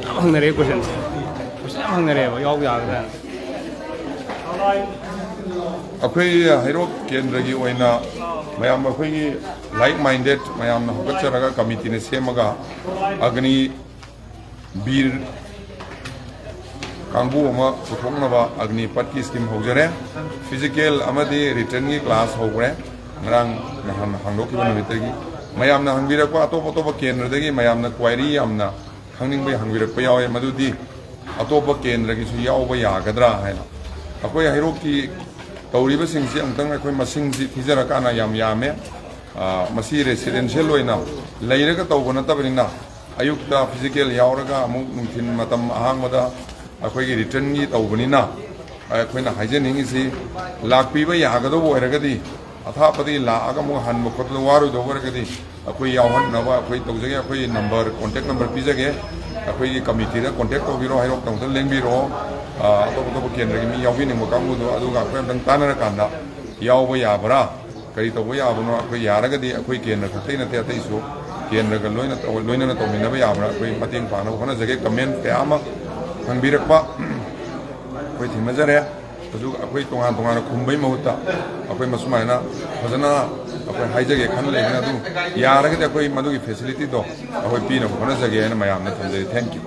ꯌꯥꯝ ꯍꯪꯅꯔꯦ ꯀꯣꯏꯁꯟꯁꯦ꯫ ꯀꯣꯏꯁꯟ ꯌꯥꯝ ꯍꯪꯅꯔꯦꯕ, ꯌꯥꯎꯕ ꯌꯥꯒꯗ꯭ꯔꯥꯅ꯫ ꯑꯩꯈꯣꯏ ꯍꯩꯔꯣꯛ ꯀꯦꯟꯗ꯭ꯔꯒꯤ ꯑꯣꯏꯅ ꯃꯌꯥꯝ ꯑꯩꯈꯣꯏꯒꯤ ꯂꯥꯏꯛ ꯃꯥꯏꯟꯗꯦꯠ ꯃꯌꯥꯝꯅ ꯍꯧꯒꯠꯆꯔꯒ ꯀꯃꯤꯇꯤꯅ ꯁꯦꯝꯃꯒ ꯑꯒꯅꯤ ꯕꯤꯔ ꯀꯥꯡꯕꯨ ꯑꯃ ꯄꯨꯊꯣꯛꯅꯕ ꯑꯒꯅꯤꯄꯠꯀꯤ ꯁ꯭ꯀꯤꯝ ꯍꯧꯖꯔꯦ꯫ ꯐꯤꯖꯤꯀꯦꯜ ꯑꯃꯗꯤ ꯔꯤꯇꯟꯒꯤ ꯀ꯭ꯂꯥꯁ ꯍꯧꯈ꯭ꯔꯦ꯫ ꯉꯔꯥꯡ ꯅꯍꯥꯟ ꯍꯥꯡꯗꯣꯛꯈꯤꯕ ꯅꯨꯃꯤꯠꯇꯒꯤ ꯃꯌꯥꯝꯅ ꯍꯪꯕꯤꯔꯛꯄ ꯑꯇꯣꯞ ꯑꯇꯣꯞꯄ ꯀꯦꯟꯗ꯭ꯔꯗꯒꯤ ꯃꯌꯥꯝꯅ ꯀ꯭ꯋꯥꯏꯔꯤ ꯌꯥꯝꯅ ꯈꯪꯅꯤꯡꯕꯒꯤ ꯍꯪꯕꯤꯔꯛꯄ ꯌꯥꯎꯋꯦ꯫ ꯃꯗꯨꯗꯤ ꯑꯇꯣꯞꯄ ꯀꯦꯟꯗ꯭ꯔꯒꯤꯁꯨ ꯌꯥꯎꯕ ꯌꯥꯒꯗ꯭ꯔꯥ ꯍꯥꯏꯅ꯫ ꯑꯩꯈꯣꯏ ꯍꯩꯔꯣꯛꯀꯤ ꯇꯧꯔꯤꯕꯁꯤꯡꯁꯤ ꯑꯃꯨꯛꯇꯪ ꯑꯩꯈꯣꯏ ꯃꯁꯤꯡꯁꯤ ꯊꯤꯖꯔꯀꯥꯟꯗ ꯌꯥꯝ ꯌꯥꯝꯃꯦ꯫ ꯑ, ꯃꯁꯤ ꯔꯦꯁꯤꯗꯦꯟꯁꯤꯌꯦꯜ ꯑꯣꯏꯅ ꯂꯩꯔꯒ ꯇꯧꯕ ꯅꯠꯇꯕꯅꯤꯅ, ꯑꯌꯨꯛꯇ ꯐꯤꯖꯤꯀꯦꯜ ꯌꯥꯎꯔꯒ ꯑꯃꯨꯛ ꯅꯨꯡꯊꯤꯜ ꯃꯇꯝ ꯑꯍꯥꯡꯕꯗ ꯑꯩꯈꯣꯏꯒꯤ ꯔꯤꯇꯟꯒꯤ ꯇꯧꯕꯅꯤꯅ, ꯑꯩꯈꯣꯏꯅ ꯍꯥꯏꯖꯅꯤꯡꯉꯤꯁꯤ, ꯂꯥꯛꯄꯤꯕ ꯌꯥꯒꯗꯧꯕ ꯑꯣꯏꯔꯒꯗꯤ, ꯑꯊꯥꯞꯄꯗꯒꯤ ꯂꯥꯛꯑꯒ ꯑꯃꯨꯛ ꯍꯟꯕ ꯈꯣꯠꯄꯗ ꯋꯥꯔꯣꯏꯗꯧꯕ ꯑꯣꯏꯔꯒꯗꯤ, ꯑꯩꯈꯣꯏ ꯌꯥꯎꯍꯟꯅꯕ ꯑꯩꯈꯣꯏ ꯇꯧꯖꯒꯦ꯫ ꯑꯩꯈꯣꯏ ꯅꯝꯕꯔ, ꯀꯣꯟꯇꯦꯛ ꯅꯝꯕꯔ ꯄꯤꯖꯒꯦ꯫ ꯑꯩꯈꯣꯏꯒꯤ ꯀꯃꯤꯇꯤꯗ ꯀꯣꯟꯇꯦꯛ ꯇꯧꯕꯤꯔꯣ, ꯍꯩꯔꯣꯛꯇ ꯑꯃꯨꯛꯇ ꯂꯦꯡꯕꯤꯔꯣ꯫ ꯑ, ꯑꯇꯣꯞ ꯑꯇꯣꯞꯄ ꯀꯦꯟꯗ꯭ꯔꯒꯤ ꯃꯤ ꯌꯥꯎꯕꯤꯅꯤꯡꯕ ꯀꯥꯡꯕꯨꯗꯣ, ꯑꯗꯨꯒ ꯑꯩꯈꯣꯏ ꯑꯝꯇꯪ ꯇꯥꯟꯅꯔꯀꯥꯟꯗ ꯌꯥꯎꯕ ꯌꯥꯕ꯭ꯔꯥ? ꯀꯔꯤ ꯇꯧꯕ ꯌꯥꯕꯅꯣ, ꯑꯩꯈꯣꯏ ꯌꯥꯔꯒꯗꯤ ꯑꯩꯈꯣꯏ ꯀꯦꯟꯗ꯭ꯔ ꯈꯛꯇꯩ ꯅꯠꯇꯦ, ꯑꯇꯩꯁꯨ ꯀꯦꯟꯗ꯭ꯔꯒ ꯂꯣꯏꯅ ꯇꯧ-, ꯂꯣꯏꯅꯅ ꯇꯧꯃꯤꯟꯅꯕ ꯌꯥꯕꯅ ꯑꯩꯈꯣꯏ ꯃꯇꯦꯡ ꯄꯥꯡꯅꯕ ꯍꯣꯠꯅꯖꯒꯦ꯫ ꯀꯃꯦꯟ ꯀꯌꯥ ꯑꯃ ꯍꯪꯕꯤꯔꯛꯄ ꯑꯩꯈꯣꯏ ꯊꯦꯡꯅꯖꯔꯦ꯫ ꯍꯧꯖꯤꯛ ꯑꯩꯈꯣꯏ ꯇꯣꯉꯥꯟ ꯇꯣꯉꯥꯟꯅ ꯈꯨꯝꯕꯩ ꯃꯍꯨꯠꯇ ꯑꯩꯈꯣꯏ ꯃꯁꯨꯃꯥꯏꯅ ꯐꯖꯅ ꯑꯩꯈꯣꯏ ꯍꯥꯏꯖꯒꯦ ꯈꯟꯅ ꯂꯩꯕꯅ, ꯑꯗꯨ ꯌꯥꯔꯒꯗꯤ ꯑꯩꯈꯣꯏ ꯃꯗꯨꯒꯤ ꯐꯦꯁꯤꯂꯤꯇꯤꯗꯣ ꯑꯩꯈꯣꯏ ꯄꯤꯅꯕ ꯍꯣꯠꯅꯖꯒꯦ ꯍꯥꯏꯅ ꯃꯌꯥꯝꯗ ꯊꯝꯖꯔꯤ꯫ Thank you꯫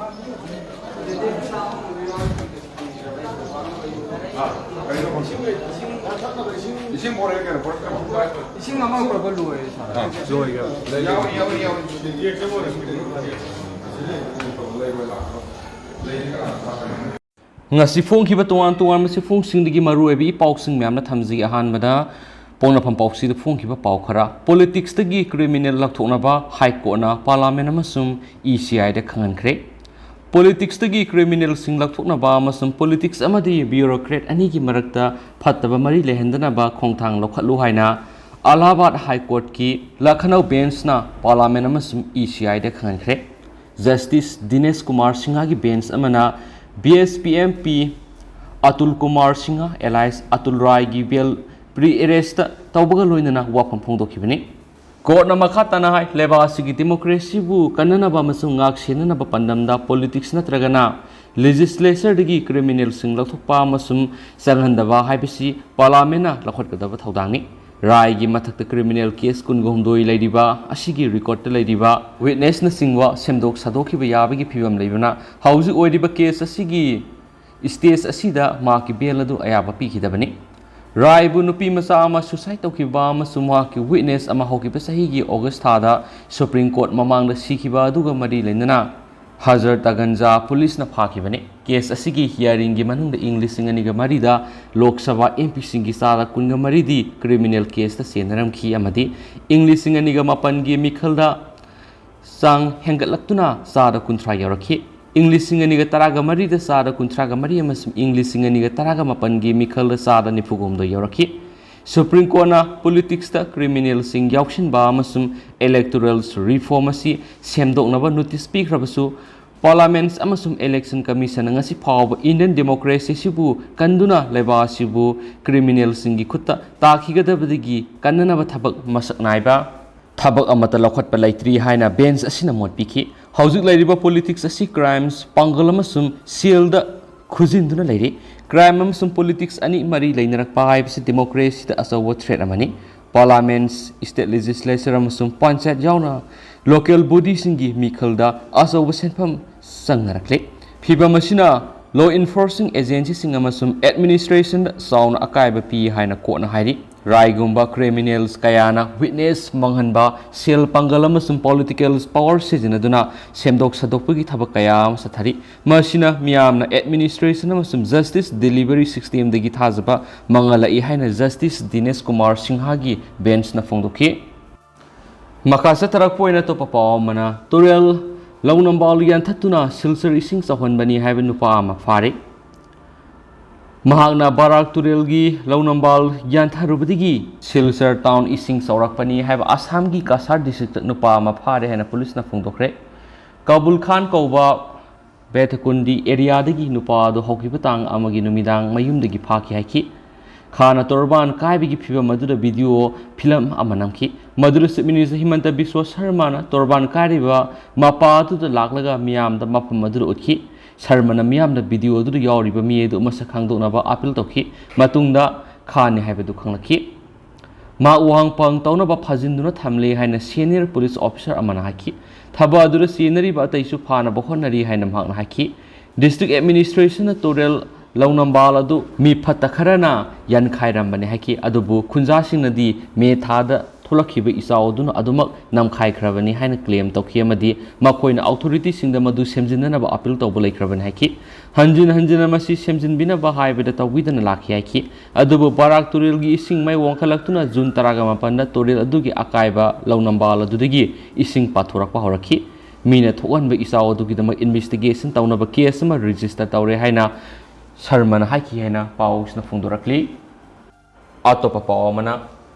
ꯏꯁꯤꯡ ꯄꯣꯔꯛꯑꯦ ꯀꯩꯅꯣ, ꯄꯣꯔꯛꯇ꯭ꯔꯕꯣ? ꯏꯁꯤꯡ ꯑꯃ ꯄꯨꯔꯛꯄ ꯂꯣꯏꯔꯦ, ꯁꯥꯔ꯫ ꯑꯥ, ꯂꯣꯏꯈ꯭ꯔꯦ꯫ ꯌꯥꯎꯔꯤ, ꯌꯥꯎꯔꯤ, ꯌꯥꯎꯔꯤ꯫ ꯉꯁꯤ ꯐꯣꯡꯈꯤꯕ ꯇꯣꯉꯥꯟ ꯇꯣꯉꯥꯟꯕ ꯆꯦꯐꯣꯡꯁꯤꯡꯗꯒꯤ ꯃꯔꯨꯑꯣꯏꯕ ꯏ ꯄꯥꯎꯁꯤꯡ ꯃꯌꯥꯝꯅ ꯊꯝꯖꯒꯦ꯫ ꯑꯍꯥꯟꯕꯗ ꯄꯣꯛꯅꯐꯝ ꯄꯥꯎꯆꯦꯗ ꯐꯣꯡꯈꯤꯕ ꯄꯥꯎ ꯈꯔ꯫ ꯄꯣꯂꯤꯇꯤꯛꯁꯇꯒꯤ ꯀ꯭ꯔꯤꯃꯤꯅꯦꯜ ꯂꯧꯊꯣꯛꯅꯕ ꯍꯥꯏ ꯀꯣꯔꯠꯅ ꯄꯥꯔꯂꯥꯃꯦꯟ ꯑꯃꯁꯨꯡ ꯏ ꯁꯤ ꯑꯥꯏꯗ ꯈꯪꯍꯟꯈ꯭ꯔꯦ꯫ ꯄꯣꯂꯤꯇꯤꯛꯁꯇꯒꯤ ꯀ꯭ꯔꯤꯃꯤꯅꯦꯜꯁꯤꯡ ꯂꯧꯊꯣꯛꯅꯕ ꯑꯃꯁꯨꯡ ꯄꯣꯂꯤꯇꯤꯛꯁ ꯑꯃꯗꯤ ꯕ꯭ꯌꯨꯔꯣꯀ꯭ꯔꯦꯠ ꯑꯅꯤꯒꯤ ꯃꯔꯛꯇ ꯐꯠꯇꯕ ꯃꯔꯤ ꯂꯩꯍꯟꯗꯅꯕ ꯈꯣꯡꯊꯥꯡ ꯂꯧꯈꯠꯂꯨ ꯍꯥꯏꯅ ꯑꯂꯥꯍꯥꯕꯥꯗ ꯍꯥꯏ ꯀꯣꯔꯠꯀꯤ ꯂꯈꯅꯧ ꯕꯦꯟꯁꯅ ꯄꯥꯔꯂꯥꯃꯦꯟ ꯑꯃꯁꯨꯡ ꯏ ꯁꯤ ꯑꯥꯏꯗ ꯈꯪꯍꯟꯈ꯭ꯔꯦ꯫ ꯖꯁꯇꯤꯁ ꯗꯤꯅꯦꯁ ꯀꯨꯃꯥꯔ ꯁꯤꯡꯍꯒꯤ ꯕꯦꯟꯁ ꯑꯃꯅ B S P M P Atul Kumar Singh alias Atul ꯔꯥꯏꯒꯤ ꯕꯦꯜ ꯄ꯭ꯔꯤ ꯑꯦꯔꯦꯁꯇ ꯇꯧꯕꯒ ꯂꯣꯏꯅꯅ ꯋꯥꯐꯝ ꯐꯣꯡꯗꯣꯛꯈꯤꯕꯅꯤ꯫ ꯀꯣꯔꯠꯅ ꯃꯈꯥ ꯇꯥꯅ ꯍꯥꯏ, ꯂꯩꯕꯥꯛ ꯑꯁꯤꯒꯤ ꯗꯤꯃꯣꯀ꯭ꯔꯦꯁꯤꯕꯨ ꯀꯟꯅꯅꯕ ꯑꯃꯁꯨꯡ ꯉꯥꯛ ꯁꯦꯟꯅꯅꯕ ꯄꯥꯟꯗꯝꯗ ꯄꯣꯂꯤꯇꯤꯛꯁ ꯅꯠꯇ꯭ꯔꯒꯅ ꯂꯦꯖꯤꯁꯂꯦꯆꯔꯗꯒꯤ ꯀ꯭ꯔꯤꯃꯤꯅꯦꯜꯁꯤꯡ ꯂꯧꯊꯣꯛꯄ ꯑꯃꯁꯨꯡ ꯆꯪꯍꯟꯗꯕ ꯍꯥꯏꯕꯁꯤ ꯄꯥꯔꯂꯥꯃꯦꯟꯅ ꯂꯧꯈꯠꯀꯗꯕ ꯊꯧꯗꯥꯡꯅꯤ꯫ ꯔꯥꯏꯒꯤ ꯃꯊꯛꯇ ꯀ꯭ꯔꯤꯃꯤꯅꯦꯜ ꯀꯦꯁ ꯀꯨꯟꯒ ꯍꯨꯝꯗꯣꯏ ꯂꯩꯔꯤꯕ ꯑꯁꯤꯒꯤ ꯔꯦꯀꯣꯔꯠꯇ ꯂꯩꯔꯤꯕ ꯋꯤꯠꯅꯦꯁꯅꯆꯤꯡꯕ ꯁꯦꯝꯗꯣꯛ ꯁꯥꯗꯣꯛꯈꯤꯕ ꯌꯥꯕꯒꯤ ꯐꯤꯕꯝ ꯂꯩꯕꯅ, ꯍꯧꯖꯤꯛ ꯑꯣꯏꯔꯤꯕ ꯀꯦꯁ ꯑꯁꯤꯒꯤ ꯁ꯭ꯇꯦꯖ ꯑꯁꯤꯗ ꯃꯍꯥꯛꯀꯤ ꯕꯦꯜ ꯑꯗꯨ ꯑꯌꯥꯕ ꯄꯤꯈꯤꯗꯕꯅꯤ꯫ ꯔꯥꯏꯕꯨ ꯅꯨꯄꯤ ꯃꯆꯥ ꯑꯃ ꯁꯨꯁꯥꯏꯗ ꯇꯧꯈꯤꯕ ꯑꯃꯁꯨꯡ ꯃꯍꯥꯛꯀꯤ ꯋꯤꯠꯅꯦꯁ ꯑꯃ ꯍꯧꯈꯤꯕ ꯆꯍꯤꯒꯤ ꯑꯣꯒꯁ ꯊꯥꯗ ꯁꯨꯄ꯭ꯔꯤꯝ ꯀꯣꯔꯠ ꯃꯃꯥꯡꯗ ꯁꯤꯈꯤꯕ ꯑꯗꯨꯒ ꯃꯔꯤ ꯂꯩꯅꯅ ꯍꯖꯔꯇꯒꯟꯖ ꯄꯨꯂꯤꯁꯅ ꯐꯥꯈꯤꯕꯅꯤ꯫ ꯀꯦꯁ ꯑꯁꯤꯒꯤ ꯍꯤꯌꯥꯔꯤꯡꯒꯤ ꯃꯅꯨꯡꯗ ꯏꯪ ꯂꯤꯁꯤꯡ ꯑꯅꯤꯒ ꯃꯔꯤꯗ ꯂꯣꯛ ꯁꯚꯥ ꯑꯦꯝ ꯄꯤꯁꯤꯡꯒꯤ ꯆꯥꯗ ꯀꯨꯟꯒ ꯃꯔꯤꯗꯤ ꯀ꯭ꯔꯤꯃꯤꯅꯦꯜ ꯀꯦꯁꯇ ꯆꯦꯟꯅꯔꯝꯈꯤ ꯑꯃꯗꯤ ꯏꯪ ꯂꯤꯁꯤꯡ ꯑꯅꯤꯒ ꯃꯥꯄꯟꯒꯤ ꯃꯤꯈꯜꯗ ꯆꯥꯡ ꯍꯦꯟꯒꯠꯂꯛꯇꯨꯅ ꯆꯥꯗ ꯀꯨꯟꯊ꯭ꯔꯥ ꯌꯧꯔꯛꯈꯤ꯫ ꯏꯪ ꯂꯤꯁꯤꯡ ꯑꯅꯤꯒ ꯇꯔꯥꯒ ꯃꯔꯤꯗ ꯆꯥꯗ ꯀꯨꯟꯊ꯭ꯔꯥꯒ ꯃꯔꯤ ꯑꯃꯁꯨꯡ ꯏꯪ ꯂꯤꯁꯤꯡ ꯑꯅꯤꯒ ꯇꯔꯥꯒ ꯃꯥꯄꯟꯒꯤ ꯃꯤꯈꯜꯗ ꯆꯥꯗ ꯅꯤꯐꯨꯒ ꯍꯨꯝꯗꯣꯏ ꯌꯧꯔꯛꯈꯤ꯫ ꯁꯨꯄ꯭ꯔꯤꯝ ꯀꯣꯔꯠꯅ ꯄꯣꯂꯤꯇꯤꯛꯁꯇ ꯀ꯭ꯔꯤꯃꯤꯅꯦꯜꯁꯤꯡ ꯌꯥꯎꯁꯤꯟꯕ ꯑꯃꯁꯨꯡ ꯏꯂꯦꯛꯇꯣꯔꯦꯜ ꯔꯤꯐꯣꯔꯝ ꯑꯁꯤ ꯁꯦꯝꯗꯣꯛꯅꯕ ꯅꯣꯇꯤꯁ ꯄꯤꯈ꯭ꯔꯕꯁꯨ, Parliament ꯑꯃꯁꯨꯡ Election Commission ꯉꯁꯤ ꯐꯥꯎꯕ Indian democracy ꯑꯁꯤꯕꯨ ꯀꯟꯗꯨꯅ ꯂꯩꯕꯥꯛ ꯑꯁꯤꯕꯨ criminalꯁꯤꯡꯒꯤ ꯈꯨꯠꯇ ꯇꯥꯈꯤꯒꯗꯕꯗꯒꯤ ꯀꯟꯅꯅꯕ ꯊꯕꯛ ꯃꯁꯛ ꯅꯥꯏꯕ ꯊꯕꯛ ꯑꯃꯠꯇ ꯂꯧꯈꯠꯄ ꯂꯩꯇ꯭ꯔꯤ ꯍꯥꯏꯅ bench ꯑꯁꯤꯅ ꯃꯣꯠ ꯄꯤꯈꯤ꯫ ꯍꯧꯖꯤꯛ ꯂꯩꯔꯤꯕ politics ꯑꯁꯤ crimes, ꯄꯥꯡꯒꯜ ꯑꯃꯁꯨꯡ ꯁꯦꯜꯗ ꯈꯨꯖꯤꯟꯗꯨꯅ ꯂꯩꯔꯤ꯫ Crime ꯑꯃꯁꯨꯡ politics ꯑꯅꯤ ꯃꯔꯤ ꯂꯩꯅꯔꯛꯄ ꯍꯥꯏꯕꯁꯤ democracyꯗ ꯑꯆꯧꯕ threat ꯑꯃꯅꯤ꯫ Parliament, state legislature ꯑꯃꯁꯨꯡ ꯄꯟꯆꯥꯌꯠ ꯌꯥꯎꯅ local bodyꯁꯤꯡꯒꯤ ꯃꯤꯈꯜꯗ ꯑꯆꯧꯕ ꯁꯦꯟꯐꯝ ꯆꯪꯅꯔꯛꯂꯤ꯫ ꯐꯤꯚꯝ ꯑꯁꯤꯅ law enforcing agencyꯁꯤꯡ ꯑꯃꯁꯨꯡ administrationꯗ ꯆꯥꯎꯅ ꯑꯀꯥꯏꯕ ꯄꯤ ꯍꯥꯏꯅ courtꯅ ꯍꯥꯏꯔꯤ꯫ ꯔꯥꯏꯒꯨꯝꯕ criminals ꯀꯌꯥꯅ witness ꯃꯥꯡꯍꯟꯕ, ꯁꯦꯜ, ꯄꯥꯡꯒꯜ ꯑꯃꯁꯨꯡ political power ꯁꯤꯖꯤꯟꯅꯗꯨꯅ ꯁꯦꯝꯗꯣꯛ ꯁꯥꯗꯣꯛꯄꯒꯤ ꯊꯕꯛ ꯀꯌꯥ ꯑꯃ ꯆꯠꯊꯔꯤ꯫ ꯃꯁꯤꯅ ꯃꯤꯌꯥꯝꯅ administration ꯑꯃꯁꯨꯡ justice delivery systemꯗꯒꯤ ꯊꯥꯖꯕ ꯃꯥꯡꯍꯜꯂꯛꯏ ꯍꯥꯏꯅ Justice ꯗꯤꯅꯦꯁ ꯀꯨꯃꯥꯔ ꯁꯤꯡꯍꯒꯤ benchꯅ ꯐꯣꯡꯗꯣꯛꯈꯤ꯫ ꯃꯈꯥ ꯆꯠꯊꯔꯛꯄ ꯑꯣꯏꯅ ꯑꯇꯣꯞꯄ ꯄꯥꯎ ꯑꯃꯅ, ꯇꯨꯔꯦꯜ ꯂꯧꯅꯝꯕꯥꯜ ꯌꯥꯟꯊꯠꯇꯨꯅ ꯁꯤꯜꯆꯔ ꯏꯁꯤꯡ ꯆꯥꯎꯍꯟꯕꯅꯤ ꯍꯥꯏꯕ ꯅꯨꯄꯥ ꯑꯃ ꯐꯥꯔꯤ꯫ ꯃꯍꯥꯛꯅ ꯕꯔꯥꯛ ꯇꯨꯔꯦꯜꯒꯤ ꯂꯧꯅꯝꯕꯥꯜ ꯌꯥꯟꯊꯔꯨꯕꯗꯒꯤ ꯁꯤꯜꯆꯔ town ꯏꯁꯤꯡ ꯆꯥꯎꯔꯛꯄꯅꯤ ꯍꯥꯏꯕ ꯑꯁꯥꯝꯒꯤ ꯀꯁꯥꯔ districtꯇ ꯅꯨꯄꯥ ꯑꯃ ꯐꯥꯔꯦ ꯍꯥꯏꯅ policeꯅ ꯐꯣꯡꯗꯣꯛꯈ꯭ꯔꯦ꯫ ꯀꯥꯕꯨꯜ ꯈꯥꯟ ꯀꯧꯕ ꯕꯦꯊꯀꯨꯟꯗꯤ areaꯗꯒꯤ ꯅꯨꯄꯥ ꯑꯗꯨ ꯍꯧꯈꯤꯕ ꯇꯥꯡ ꯑꯃꯒꯤ ꯅꯨꯃꯤꯗꯥꯡ ꯃꯌꯨꯝꯗꯒꯤ ꯐꯥꯈꯤ ꯍꯥꯏꯈꯤ꯫ ꯈꯥꯟꯅ ꯇꯣꯔꯕꯥꯟ ꯀꯥꯏꯕꯒꯤ ꯐꯤꯚꯝ ꯑꯗꯨꯗ video film ꯑꯃ ꯅꯝꯈꯤ꯫ ꯃꯗꯨꯗ Chief Minister ꯍꯤꯃꯟꯇ ꯕꯤꯁ꯭ꯋ ꯁꯔꯃꯥꯅ ꯇꯣꯔꯕꯥꯟ ꯀꯥꯏꯔꯤꯕ ꯃꯄꯥ ꯑꯗꯨꯗ ꯂꯥꯛꯂꯒ ꯃꯤꯌꯥꯝꯗ ꯃꯐꯝ ꯑꯗꯨꯗ ꯎꯠꯈꯤ꯫ ꯁꯔꯃꯥꯅ ꯃꯤꯌꯥꯝꯗ video ꯑꯗꯨꯗ ꯌꯥꯎꯔꯤꯕ ꯃꯤ ꯑꯗꯨ ꯃꯁꯛ ꯈꯪꯗꯣꯛꯅꯕ appeal ꯇꯧꯈꯤ꯫ ꯃꯇꯨꯡꯗ ꯈꯥꯟꯅꯤ ꯍꯥꯏꯕꯗꯨ ꯈꯪꯂꯛꯈꯤ꯫ ꯃꯍꯥꯛ ꯋꯥꯍꯪ ꯄꯥꯎꯍꯪ ꯇꯧꯅꯕ ꯐꯥꯖꯤꯟꯗꯨꯅ ꯊꯝꯂꯦ ꯍꯥꯏꯅ senior police officer ꯑꯃꯅ ꯍꯥꯏꯈꯤ꯫ ꯊꯕꯛ ꯑꯗꯨꯗ ꯆꯦꯟꯅꯔꯤꯕ ꯑꯇꯩꯁꯨ ꯐꯥꯅꯕ ꯍꯣꯠꯅꯔꯤ ꯍꯥꯏꯅ ꯃꯍꯥꯛꯅ ꯍꯥꯏꯈꯤ꯫ District administrationꯅ ꯇꯨꯔꯦꯜ ꯂꯧꯅꯝꯕꯥꯜ ꯑꯗꯨ ꯃꯤ ꯐꯠꯇ ꯈꯔꯅ ꯌꯥꯟꯈꯥꯏꯔꯝꯕꯅꯤ ꯍꯥꯏꯈꯤ꯫ ꯑꯗꯨꯕꯨ ꯈꯨꯟꯖꯥꯁꯤꯡꯅꯗꯤ ꯃꯦ ꯊꯥꯗ ꯊꯣꯛꯂꯛꯈꯤꯕ ꯏꯆꯥꯎ ꯑꯗꯨꯅ ꯑꯗꯨꯃꯛ ꯅꯝꯈꯥꯏꯈ꯭ꯔꯕꯅꯤ ꯍꯥꯏꯅ claim ꯇꯧꯈꯤ ꯑꯃꯗꯤ ꯃꯈꯣꯏꯅ authorityꯁꯤꯡꯗ ꯃꯗꯨ ꯁꯦꯝꯖꯤꯟꯅꯅꯕ appeal ꯇꯧꯕ ꯂꯩꯈ꯭ꯔꯕꯅꯤ ꯍꯥꯏꯈꯤ꯫ ꯍꯟꯖꯤꯟ ꯍꯟꯖꯤꯟꯅ ꯃꯁꯤ ꯁꯦꯝꯖꯤꯟꯕꯤꯅꯕ ꯍꯥꯏꯕꯗ ꯇꯧꯕꯤꯗꯅ ꯂꯥꯛꯈꯤ ꯍꯥꯏꯈꯤ꯫ ꯑꯗꯨꯕꯨ ꯕꯔꯥꯛ ꯇꯨꯔꯦꯜꯒꯤ ꯏꯁꯤꯡ ꯃꯩ ꯋꯥꯡꯈꯠꯂꯛꯇꯨꯅ ꯖꯨꯟ ꯇꯔꯥꯒ ꯃꯥꯄꯟꯗ ꯇꯨꯔꯦꯜ ꯑꯗꯨꯒꯤ ꯑꯀꯥꯏꯕ ꯂꯧꯅꯝꯕꯥꯜ ꯑꯗꯨꯗꯒꯤ ꯏꯁꯤꯡ ꯄꯥꯊꯣꯔꯛꯄ ꯍꯧꯔꯛꯈꯤ꯫ ꯃꯤꯅ ꯊꯣꯛꯍꯟꯕ ꯏꯆꯥꯎ ꯑꯗꯨꯒꯤꯗꯃꯛ investigation ꯇꯧꯅꯕ case ꯑꯃ register ꯇꯧꯔꯦ ꯍꯥꯏꯅ ꯁꯔꯃꯅ ꯍꯥꯏꯈꯤ ꯍꯥꯏꯅ ꯄꯥꯎꯁꯤꯅ ꯐꯣꯡꯗꯣꯔꯛꯂꯤ꯫ ꯑꯇꯣꯞꯄ ꯄꯥꯎ ꯑꯃꯅ,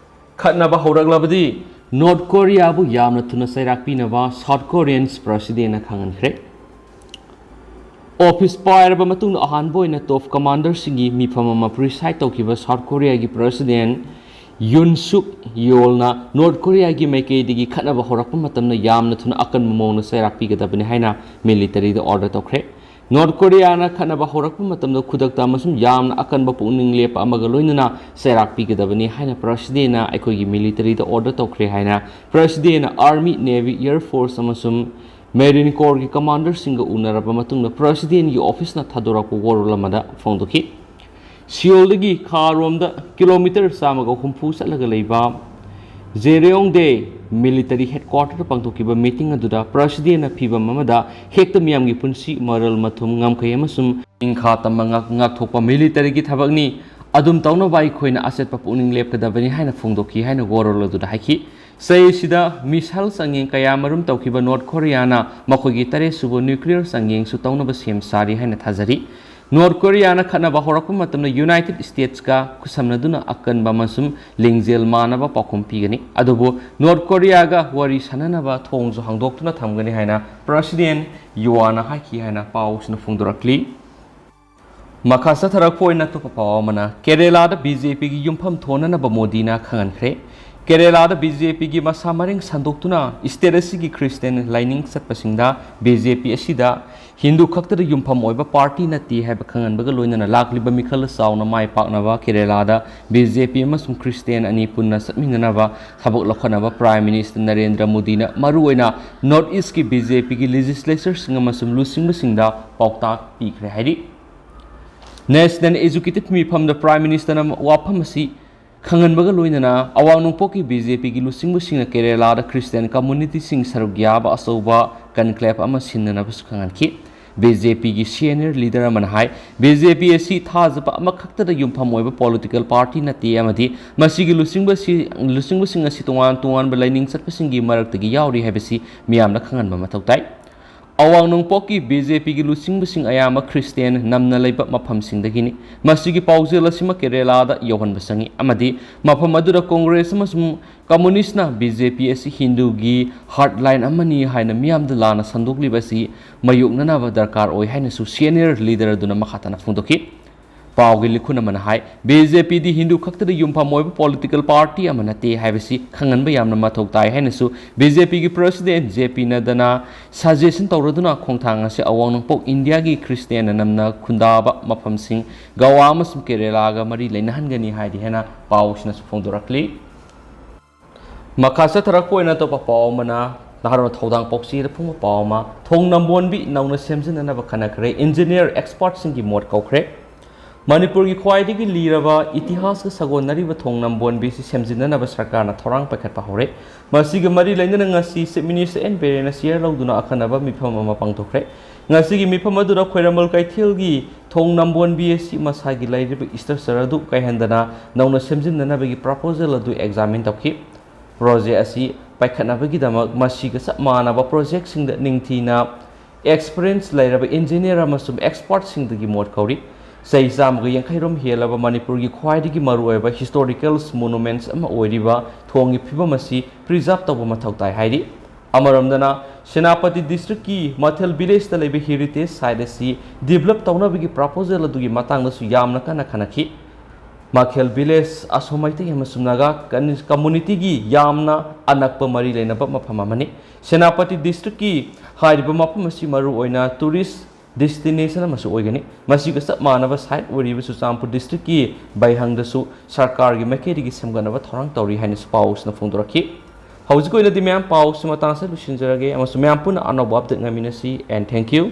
ꯈꯠꯅꯕ ꯍꯧꯔꯛꯂꯕꯗꯤ ꯅꯣꯔꯠ ꯀꯣꯔꯤꯌꯥꯕꯨ ꯌꯥꯝꯅ ꯊꯨꯅ ꯆꯩꯔꯥꯛ ꯄꯤꯅꯕ ꯁꯥꯎꯠ ꯀꯣꯔꯤꯌꯟ ꯄ꯭ꯔꯁꯤꯗꯦꯟꯅ ꯈꯪꯍꯟꯈ꯭ꯔꯦ꯫ ꯑꯣꯐꯤꯁ ꯄꯥꯏꯔꯕ ꯃꯇꯨꯡꯗ ꯑꯍꯥꯟꯕ ꯑꯣꯏꯅ ꯇꯣꯞ ꯀꯃꯥꯟꯗꯔꯁꯤꯡꯒꯤ ꯃꯤꯐꯝ ꯑꯃ ꯄ꯭ꯔꯤꯁꯥꯏꯗ ꯇꯧꯈꯤꯕ ꯁꯥꯎꯠ ꯀꯣꯔꯤꯌꯥꯒꯤ ꯄ꯭ꯔꯁꯤꯗꯦꯟ ꯌꯨꯟ ꯁꯨꯛ ꯌꯣꯜꯅ ꯅꯣꯔꯠ ꯀꯣꯔꯤꯌꯥꯒꯤ ꯃꯥꯏꯀꯩꯗꯒꯤ ꯈꯠꯅꯕ ꯍꯧꯔꯛꯄ ꯃꯇꯝꯗ ꯌꯥꯝꯅ ꯊꯨꯅ ꯑꯀꯟꯕ ꯃꯑꯣꯡꯗ ꯆꯩꯔꯥꯛ ꯄꯤꯒꯗꯕꯅꯤ ꯍꯥꯏꯅ ꯃꯤꯂꯤꯇꯔꯤꯗ ꯑꯣꯔꯗꯔ ꯇꯧꯈ꯭ꯔꯦ꯫ ꯅꯣꯔꯠ ꯀꯣꯔꯤꯌꯥꯅ ꯈꯠꯅꯕ ꯍꯧꯔꯛꯄ ꯃꯇꯝꯗ ꯈꯨꯗꯛꯇ ꯑꯃꯁꯨꯡ ꯌꯥꯝꯅ ꯑꯀꯟꯕ ꯄꯨꯛꯅꯤꯡ ꯂꯦꯞꯄ ꯑꯃꯒ ꯂꯣꯏꯅꯅ ꯆꯩꯔꯥꯛ ꯄꯤꯒꯗꯕꯅꯤ ꯍꯥꯏꯅ ꯄ꯭ꯔꯁꯤꯗꯦꯟꯅ ꯑꯩꯈꯣꯏꯒꯤ ꯃꯤꯂꯤꯇꯔꯤꯗ ꯑꯣꯔꯗꯔ ꯇꯧꯈ꯭ꯔꯦ ꯍꯥꯏꯅ ꯄ꯭ꯔꯁꯤꯗꯦꯟꯅ ꯑꯥꯔꯃꯤ, ꯅꯦꯚꯤ, ꯑꯦꯌꯔ ꯐꯣꯔꯁ ꯑꯃꯁꯨꯡ ꯃꯦꯔꯤꯟ ꯀꯣꯔꯒꯤ ꯀꯃꯥꯟꯗꯔꯁꯤꯡꯒ ꯎꯅꯔꯕ ꯃꯇꯨꯡꯗ ꯄ꯭ꯔꯁꯤꯗꯦꯟꯒꯤ ꯑꯣꯐꯤꯁꯅ ꯊꯥꯗꯣꯔꯛꯄ ꯋꯥꯔꯣꯜ ꯑꯃꯗ ꯐꯣꯡꯗꯣꯛꯈꯤ꯫ ꯁꯤꯑꯣꯜꯗꯒꯤ ꯈꯥꯔꯣꯝꯗ ꯀꯤꯂꯣꯃꯤꯇꯔ ꯆꯥꯝꯃꯒ ꯍꯨꯝꯐꯨ ꯆꯠꯂꯒ ꯂꯩꯕ ꯖꯦꯔꯦꯌꯣꯡꯗꯦ ꯃꯤꯂꯤꯇꯔꯤ ꯍꯦꯗꯀ꯭ꯋꯥꯇꯔꯗ ꯄꯥꯡꯊꯣꯛꯈꯤꯕ ꯃꯤꯇꯤꯡ ꯑꯗꯨꯗ ꯄ꯭ꯔꯁꯤꯗꯦꯟꯅ ꯐꯤꯚꯝ ꯑꯃꯗ ꯍꯦꯛꯇ ꯃꯤꯌꯥꯝꯒꯤ ꯄꯨꯟꯁꯤ, ꯃꯔꯜ, ꯃꯊꯨꯝ, ꯉꯝꯈꯩ ꯑꯃꯁꯨꯡ ꯅꯤꯡꯈꯥ ꯇꯝꯕ ꯉꯥꯛ-, ꯉꯥꯛꯊꯣꯛꯄ ꯃꯤꯂꯤꯇꯔꯤꯒꯤ ꯊꯕꯛꯅꯤ꯫ ꯑꯗꯨꯝ ꯇꯧꯅꯕ ꯑꯩꯈꯣꯏꯅ ꯑꯆꯦꯠꯄ ꯄꯨꯛꯅꯤꯡ ꯂꯦꯞꯀꯗꯕꯅꯤ ꯍꯥꯏꯅ ꯐꯣꯡꯗꯣꯛꯈꯤ ꯍꯥꯏꯅ ꯋꯥꯔꯣꯜ ꯑꯗꯨꯗ ꯍꯥꯏꯈꯤ꯫ ꯆꯍꯤ ꯑꯁꯤꯗ ꯃꯤꯁꯥꯏꯜ ꯆꯥꯡꯌꯦꯡ ꯀꯌꯥꯃꯔꯨꯝ ꯇꯧꯈꯤꯕ ꯅꯣꯔꯠ ꯀꯣꯔꯤꯌꯥꯅ ꯃꯈꯣꯏꯒꯤ ꯇꯔꯦꯠꯁꯨꯕ ꯅ꯭ꯌꯨꯀ꯭ꯂꯤꯌꯔ ꯆꯥꯡꯌꯦꯡꯁꯨ ꯇꯧꯅꯕ ꯁꯦꯝ ꯁꯥꯔꯤ ꯍꯥꯏꯅ ꯊꯥꯖꯔꯤ꯫ ꯅꯣꯔꯠ ꯀꯣꯔꯤꯌꯥꯅ ꯈꯠꯅꯕ ꯍꯧꯔꯛꯄ ꯃꯇꯝꯗ ꯌꯨꯅꯥꯏꯇꯦꯗ ꯁ꯭ꯇꯦꯠꯁꯀ ꯈꯨꯠꯁꯝꯅꯗꯨꯅ ꯑꯀꯟꯕ ꯑꯃꯁꯨꯡ ꯂꯤꯡꯖꯦꯜ ꯃꯥꯟꯅꯕ ꯄꯥꯎꯈꯨꯝ ꯄꯤꯒꯅꯤ꯫ ꯑꯗꯨꯕꯨ ꯅꯣꯔꯠ ꯀꯣꯔꯤꯌꯥꯒ ꯋꯥꯔꯤ ꯁꯥꯅꯅꯕ ꯊꯣꯡꯁꯨ ꯍꯥꯡꯗꯣꯛꯇꯨꯅ ꯊꯝꯒꯅꯤ ꯍꯥꯏꯅ ꯄ꯭ꯔꯁꯤꯗꯦꯟ ꯌꯨꯑꯥꯟꯅ ꯍꯥꯏꯈꯤ ꯍꯥꯏꯅ ꯄꯥꯎꯁꯤꯅ ꯐꯣꯡꯗꯣꯔꯛꯂꯤ꯫ ꯃꯈꯥ ꯆꯠꯊꯔꯛꯄ ꯑꯣꯏꯅ ꯑꯇꯣꯞꯄ ꯄꯥꯎ ꯑꯃꯅ, ꯀꯦꯔꯦꯂꯥꯗ ꯕꯤ ꯖꯦ ꯄꯤꯒꯤ ꯌꯨꯝꯐꯝ ꯊꯣꯟꯅꯅꯕ ꯃꯣꯗꯤꯅ ꯈꯪꯍꯟꯈ꯭ꯔꯦ꯫ ꯀꯦꯔꯦꯂꯥꯗ ꯕꯤ ꯖꯦ ꯄꯤꯒꯤ ꯃꯁꯥ ꯃꯔꯦꯡ ꯁꯟꯗꯣꯛꯇꯨꯅ ꯁ꯭ꯇꯦꯠ ꯑꯁꯤꯒꯤ ꯈ꯭ꯔꯤꯁꯇꯤꯌꯥꯟ ꯂꯥꯏꯅꯤꯡ ꯆꯠꯄꯁꯤꯡꯗ ꯕꯤ ꯖꯦ ꯄꯤ ꯑꯁꯤꯗ ꯍꯤꯟꯗꯨ ꯈꯛꯇꯗ ꯌꯨꯝꯐꯝ ꯑꯣꯏꯕ ꯄꯥꯔꯇꯤ ꯅꯠꯇꯦ ꯍꯥꯏꯕ ꯈꯪꯍꯟꯕꯒ ꯂꯣꯏꯅꯅ ꯂꯥꯛꯂꯤꯕ ꯃꯤꯈꯜ ꯆꯥꯎꯅ ꯃꯥꯏ ꯄꯥꯛꯅꯕ ꯀꯦꯔꯦꯂꯥꯗ ꯕꯤ ꯖꯦ ꯄꯤ ꯑꯃꯁꯨꯡ ꯈ꯭ꯔꯤꯁꯇꯤꯌꯥꯟ ꯑꯅꯤ ꯄꯨꯟꯅ ꯆꯠꯃꯤꯟꯅꯅꯕ ꯊꯕꯛ ꯂꯧꯈꯠꯅꯕ ꯄ꯭ꯔꯥꯏꯝ ꯃꯤꯅꯤꯁꯇꯔ ꯅꯔꯦꯟꯗ꯭ꯔ ꯃꯣꯗꯤꯅ ꯃꯔꯨꯑꯣꯏꯅ ꯅꯣꯔꯠ ꯏꯁꯀꯤ ꯕꯤ ꯖꯦ ꯄꯤꯒꯤ ꯂꯦꯖꯤꯁꯂꯦꯆꯔꯁꯤꯡ ꯑꯃꯁꯨꯡ ꯂꯨꯆꯤꯡꯕꯁꯤꯡꯗ ꯄꯥꯎꯇꯥꯛ ꯄꯤꯈ꯭ꯔꯦ ꯍꯥꯏꯔꯤ꯫ ꯅꯦꯁꯅꯦꯜ ꯑꯦꯖꯨꯀꯦꯇꯤꯚ ꯃꯤꯐꯝꯗ ꯄ꯭ꯔꯥꯏꯝ ꯃꯤꯅꯤꯁꯇꯔꯅ ꯋꯥꯐꯝ ꯑꯁꯤ ꯈꯪꯍꯟꯕꯒ ꯂꯣꯏꯅꯅ ꯑꯋꯥꯡ ꯅꯣꯡꯄꯣꯛꯀꯤ ꯕꯤ ꯖꯦ ꯄꯤꯒꯤ ꯂꯨꯆꯤꯡꯕꯁꯤꯡꯅ ꯀꯦꯔꯦꯂꯥꯗ ꯈ꯭ꯔꯤꯁꯇꯤꯌꯥꯟ ꯀꯝꯃꯨꯅꯤꯇꯤꯁꯤꯡ ꯁꯔꯨꯛ ꯌꯥꯕ ꯑꯆꯧꯕ ꯀꯟꯀ꯭ꯂꯦꯚ ꯑꯃ ꯁꯤꯟꯅꯅꯕꯁꯨ ꯈꯪꯍꯟꯈꯤ꯫ ꯕꯤ ꯖꯦ ꯄꯤꯒꯤ ꯁꯤꯅꯤꯌꯔ ꯂꯤꯗꯔ ꯑꯃꯅ ꯍꯥꯏ, ꯕꯤ ꯖꯦ ꯄꯤ ꯑꯁꯤ ꯊꯥꯖꯕ ꯑꯃꯈꯛꯇꯗ ꯌꯨꯝꯐꯝ ꯑꯣꯏꯕ ꯄꯣꯂꯤꯇꯤꯀꯦꯜ ꯄꯥꯔꯇꯤ ꯅꯠꯇꯦ ꯑꯃꯗꯤ ꯃꯁꯤꯒꯤ ꯂꯨꯆꯤꯡꯕꯁꯤ-, ꯂꯨꯆꯤꯡꯕꯁꯤꯡ ꯑꯁꯤ ꯇꯣꯉꯥꯟ ꯇꯣꯉꯥꯟꯕ ꯂꯥꯏꯅꯤꯡ ꯆꯠꯄꯁꯤꯡꯒꯤ ꯃꯔꯛꯇꯒꯤ ꯌꯥꯎꯔꯤ ꯍꯥꯏꯕꯁꯤ ꯃꯤꯌꯥꯝꯅ ꯈꯪꯍꯟꯕ ꯃꯊꯧ ꯇꯥꯏ꯫ ꯑꯋꯥꯡ ꯅꯣꯡꯄꯣꯛꯀꯤ ꯕꯤ ꯖꯦ ꯄꯤꯒꯤ ꯂꯨꯆꯤꯡꯕꯁꯤꯡ ꯑꯌꯥꯝꯕ ꯈ꯭ꯔꯤꯁꯇꯤꯌꯥꯟ ꯅꯝꯅ ꯂꯩꯕ ꯃꯐꯝꯁꯤꯡꯗꯒꯤꯅꯤ꯫ ꯃꯁꯤꯒꯤ ꯄꯥꯎꯖꯦꯜ ꯑꯁꯤꯃꯛ ꯀꯦꯔꯦꯂꯥꯗ ꯌꯧꯍꯟꯕ ꯆꯪꯏ ꯑꯃꯗꯤ ꯃꯐꯝ ꯑꯗꯨꯗ ꯀꯣꯡꯒ꯭ꯔꯦꯁ ꯑꯃꯁꯨꯡ ꯀꯝꯃꯨꯅꯤꯁ꯭ꯠꯅ ꯕꯤ ꯖꯦ ꯄꯤ ꯑꯁꯤ ꯍꯤꯟꯗꯨꯒꯤ ꯍꯥꯔꯠꯂꯥꯏꯟ ꯑꯃꯅꯤ ꯍꯥꯏꯅ ꯃꯤꯌꯥꯝꯗ ꯂꯥꯟꯅ ꯁꯟꯗꯣꯛꯂꯤꯕ ꯑꯁꯤ ꯃꯥꯌꯣꯛꯅꯅꯕ ꯗꯔꯀꯥꯔ ꯑꯣꯏ ꯍꯥꯏꯅꯁꯨ ꯁꯤꯅꯤꯌꯔ ꯂꯤꯗꯔ ꯑꯗꯨꯅ ꯃꯈꯥ ꯇꯥꯅ ꯐꯣꯡꯗꯣꯛꯈꯤ꯫ ꯄꯥꯎꯒꯤ ꯂꯤꯈꯨꯟ ꯑꯃꯅ ꯍꯥꯏ, ꯕꯤ ꯖꯦ ꯄꯤꯗꯤ ꯍꯤꯟꯗꯨ ꯈꯛꯇꯗ ꯌꯨꯝꯐꯝ ꯑꯣꯏꯕ ꯄꯣꯂꯤꯇꯤꯀꯦꯜ ꯄꯥꯔꯇꯤ ꯑꯃ ꯅꯠꯇꯦ ꯍꯥꯏꯕꯁꯤ ꯈꯪꯍꯟꯕ ꯌꯥꯝꯅ ꯃꯊꯧ ꯇꯥꯏ ꯍꯥꯏꯅꯁꯨ ꯕꯤ ꯖꯦ ꯄꯤꯒꯤ ꯄ꯭ꯔꯁꯤꯗꯦꯟꯠ ꯖꯦ ꯄꯤ ꯅꯗ꯭ꯗꯥꯅ ꯁꯖꯦꯁꯟ ꯇꯧꯔꯗꯨꯅ ꯈꯣꯡꯊꯥꯡ ꯑꯁꯤ ꯑꯋꯥꯡ ꯅꯣꯡꯄꯣꯛ ꯏꯟꯗꯤꯌꯥꯒꯤ ꯈ꯭ꯔꯤꯁꯇꯤꯌꯥꯟꯅ ꯅꯝꯅ ꯈꯨꯟꯗꯥꯕ ꯃꯐꯝꯁꯤꯡ ꯒꯋꯥ ꯑꯃꯁꯨꯡ ꯀꯦꯔꯦꯂꯥꯒ ꯃꯔꯤ ꯂꯩꯅꯍꯟꯒꯅꯤ ꯍꯥꯏꯔꯤ ꯍꯥꯏꯅ ꯄꯥꯎ ꯑꯁꯤꯅꯁꯨ ꯐꯣꯡꯗꯣꯔꯛꯂꯤ꯫ ꯃꯈꯥ ꯆꯠꯊꯔꯛꯄ ꯑꯣꯏꯅ ꯑꯇꯣꯞꯄ ꯄꯥꯎ ꯑꯃꯅ ꯅꯍꯥꯔꯣꯜ ꯊꯧꯗꯥꯡ ꯄꯥꯎꯆꯦꯗ ꯐꯣꯡꯕ ꯄꯥꯎ ꯑꯃ, ꯊꯣꯡ ꯅꯝꯕꯣꯟꯕꯤ ꯅꯧꯅ ꯁꯦꯝꯖꯤꯟꯅꯅꯕ ꯈꯟꯅꯈ꯭ꯔꯦ, ꯏꯟꯖꯤꯅꯤꯌꯔ ꯑꯦꯛꯁꯄꯔꯠꯁꯤꯡꯒꯤ ꯃꯣꯠ ꯀꯧꯈ꯭ꯔꯦ꯫ ꯃꯅꯤꯄꯨꯔꯒꯤ ꯈ꯭ꯋꯥꯏꯗꯒꯤ ꯂꯤꯔꯕ ꯏꯇꯤꯍꯥꯁꯀ ꯁꯥꯒꯣꯟꯅꯔꯤꯕ ꯊꯣꯡ ꯅꯝꯕꯣꯟꯕꯤꯁꯤ ꯁꯦꯝꯖꯤꯟꯅꯅꯕ ꯁꯔꯀꯥꯔꯅ ꯊꯧꯔꯥꯡ ꯄꯥꯏꯈꯠꯄ ꯍꯧꯔꯦ꯫ ꯃꯁꯤꯒ ꯃꯔꯤ ꯂꯩꯅꯅ ꯉꯁꯤ ꯆꯤꯐ ꯃꯤꯅꯤꯁꯇꯔ ꯑꯦꯟ ꯕꯤꯔꯦꯟꯅ ꯆꯤꯌꯔ ꯂꯧꯗꯨꯅ ꯑꯈꯟꯅꯕ ꯃꯤꯐꯝ ꯑꯃ ꯄꯥꯡꯊꯣꯛꯈ꯭ꯔꯦ꯫ ꯉꯁꯤꯒꯤ ꯃꯤꯐꯝ ꯑꯗꯨꯗ ꯈ꯭ꯋꯥꯏꯔꯝꯕꯟ ꯀꯩꯊꯦꯜꯒꯤ ꯊꯣꯡ ꯅꯝꯕꯣꯟꯕꯤ ꯑꯁꯤ ꯃꯁꯥꯒꯤ ꯂꯩꯔꯤꯕ ꯏꯁꯇ꯭ꯔꯛꯆꯔ ꯑꯗꯨ ꯀꯥꯏꯍꯟꯗꯅ ꯅꯧꯅ ꯁꯦꯝꯖꯤꯟꯅꯅꯕꯒꯤ ꯄ꯭ꯔꯄꯣꯖꯦꯜ ꯑꯗꯨ ꯑꯦꯛꯖꯥꯃꯤꯟ ꯇꯧꯈꯤ꯫ ꯄ꯭ꯔꯣꯖꯦꯛ ꯑꯁꯤ ꯄꯥꯏꯈꯠꯅꯕꯒꯤꯗꯃꯛ ꯃꯁꯤꯒ ꯆꯞ ꯃꯥꯟꯅꯕ ꯄ꯭ꯔꯣꯖꯦꯛꯁꯤꯡꯗ ꯅꯤꯡꯊꯤꯅ ꯑꯦꯛꯁꯄꯔꯤꯌꯦꯟꯁ ꯂꯩꯔꯕ ꯏꯟꯖꯤꯅꯤꯌꯔ ꯑꯃꯁꯨꯡ ꯑꯦꯛꯁꯄꯔꯠꯁꯤꯡꯗꯒꯤ ꯃꯣꯠ ꯀꯧꯔꯤ꯫ ꯆꯍꯤ ꯆꯥꯝꯃꯒ ꯌꯥꯡꯈꯩ ꯔꯣꯝ ꯍꯦꯜꯂꯕ ꯃꯅꯤꯄꯨꯔꯒꯤ ꯈ꯭ꯋꯥꯏꯗꯒꯤ ꯃꯔꯨꯑꯣꯏꯕ ꯍꯤꯁꯇꯣꯔꯤꯀꯦꯜ ꯃꯣꯅꯨꯃꯦꯟꯠꯁ ꯑꯃ ꯑꯣꯏꯔꯤꯕ ꯊꯣꯡꯒꯤ ꯐꯤꯕꯝ ꯑꯁꯤ ꯄ꯭ꯔꯤꯖꯥꯔꯚ ꯇꯧꯕ ꯃꯊꯧ ꯇꯥꯏ ꯍꯥꯏꯔꯤ꯫ ꯑꯃꯔꯣꯝꯗꯅ, ꯁꯦꯅꯥꯄꯇꯤ ꯗꯤꯁꯇ꯭ꯔꯤꯛꯀꯤ ꯃꯊꯦꯜ ꯚꯤꯂꯦꯖꯇ ꯂꯩꯕ ꯍꯦꯔꯤꯇꯦꯖ ꯁꯥꯏꯠ ꯑꯁꯤ ꯗꯤꯕꯂꯞ ꯇꯧꯅꯕꯒꯤ ꯄ꯭ꯔꯄꯣꯖꯦꯜ ꯑꯗꯨꯒꯤ ꯃꯇꯥꯡꯗꯁꯨ ꯌꯥꯝꯅ ꯀꯟꯅ ꯈꯟꯅꯈꯤ꯫ ꯃꯈꯦꯜ ꯚꯤꯂꯦꯖ, ꯑꯁꯣꯝ ꯃꯩꯇꯩ ꯑꯃꯁꯨꯡ ꯅꯥꯒꯥ ꯀꯟ-, ꯀꯝꯃꯨꯅꯤꯇꯤꯒꯤ ꯌꯥꯝꯅ ꯑꯅꯛꯄ ꯃꯔꯤ ꯂꯩꯅꯕ ꯃꯐꯝ ꯑꯃꯅꯤ꯫ ꯁꯦꯅꯥꯄꯇꯤ ꯗꯤꯁꯇ꯭ꯔꯤꯛꯀꯤ ꯍꯥꯏꯔꯤꯕ ꯃꯐꯝ ꯑꯁꯤ ꯃꯔꯨꯑꯣꯏꯅ ꯇꯨꯔꯤꯁ ꯗꯦꯁꯇꯤꯅꯦꯁꯟ ꯑꯃꯁꯨ ꯑꯣꯏꯒꯅꯤ꯫ ꯃꯁꯤꯒ ꯆꯞ ꯃꯥꯟꯅꯕ ꯁꯥꯏꯠ ꯑꯣꯏꯔꯤꯕ ꯆꯨꯔꯆꯥꯟꯄꯨꯔ ꯗꯤꯁꯇ꯭ꯔꯤꯛꯀꯤ ꯕꯩꯍꯪꯗꯁꯨ ꯁꯔꯀꯥꯔꯒꯤ ꯃꯥꯏꯀꯩꯗꯒꯤ ꯁꯦꯝꯒꯠꯅꯕ ꯊꯧꯔꯥꯡ ꯇꯧꯔꯤ ꯍꯥꯏꯅꯁꯨ ꯄꯥꯎꯁꯤꯅ ꯐꯣꯡꯗꯣꯔꯛꯈꯤ꯫ ꯍꯧꯖꯤꯛꯀꯤ ꯑꯣꯏꯅꯗꯤ ꯃꯌꯥꯝ ꯄꯥꯎꯁꯤ ꯃꯇꯥꯡ ꯑꯁꯤꯗ ꯂꯣꯏꯁꯤꯟꯖꯔꯒꯦ ꯑꯃꯁꯨꯡ ꯃꯌꯥꯝ ꯄꯨꯟꯅ ꯑꯅꯧꯕ ꯑꯞꯗꯦꯠ ꯉꯥꯏꯃꯤꯟꯅꯁꯤ, and thank you꯫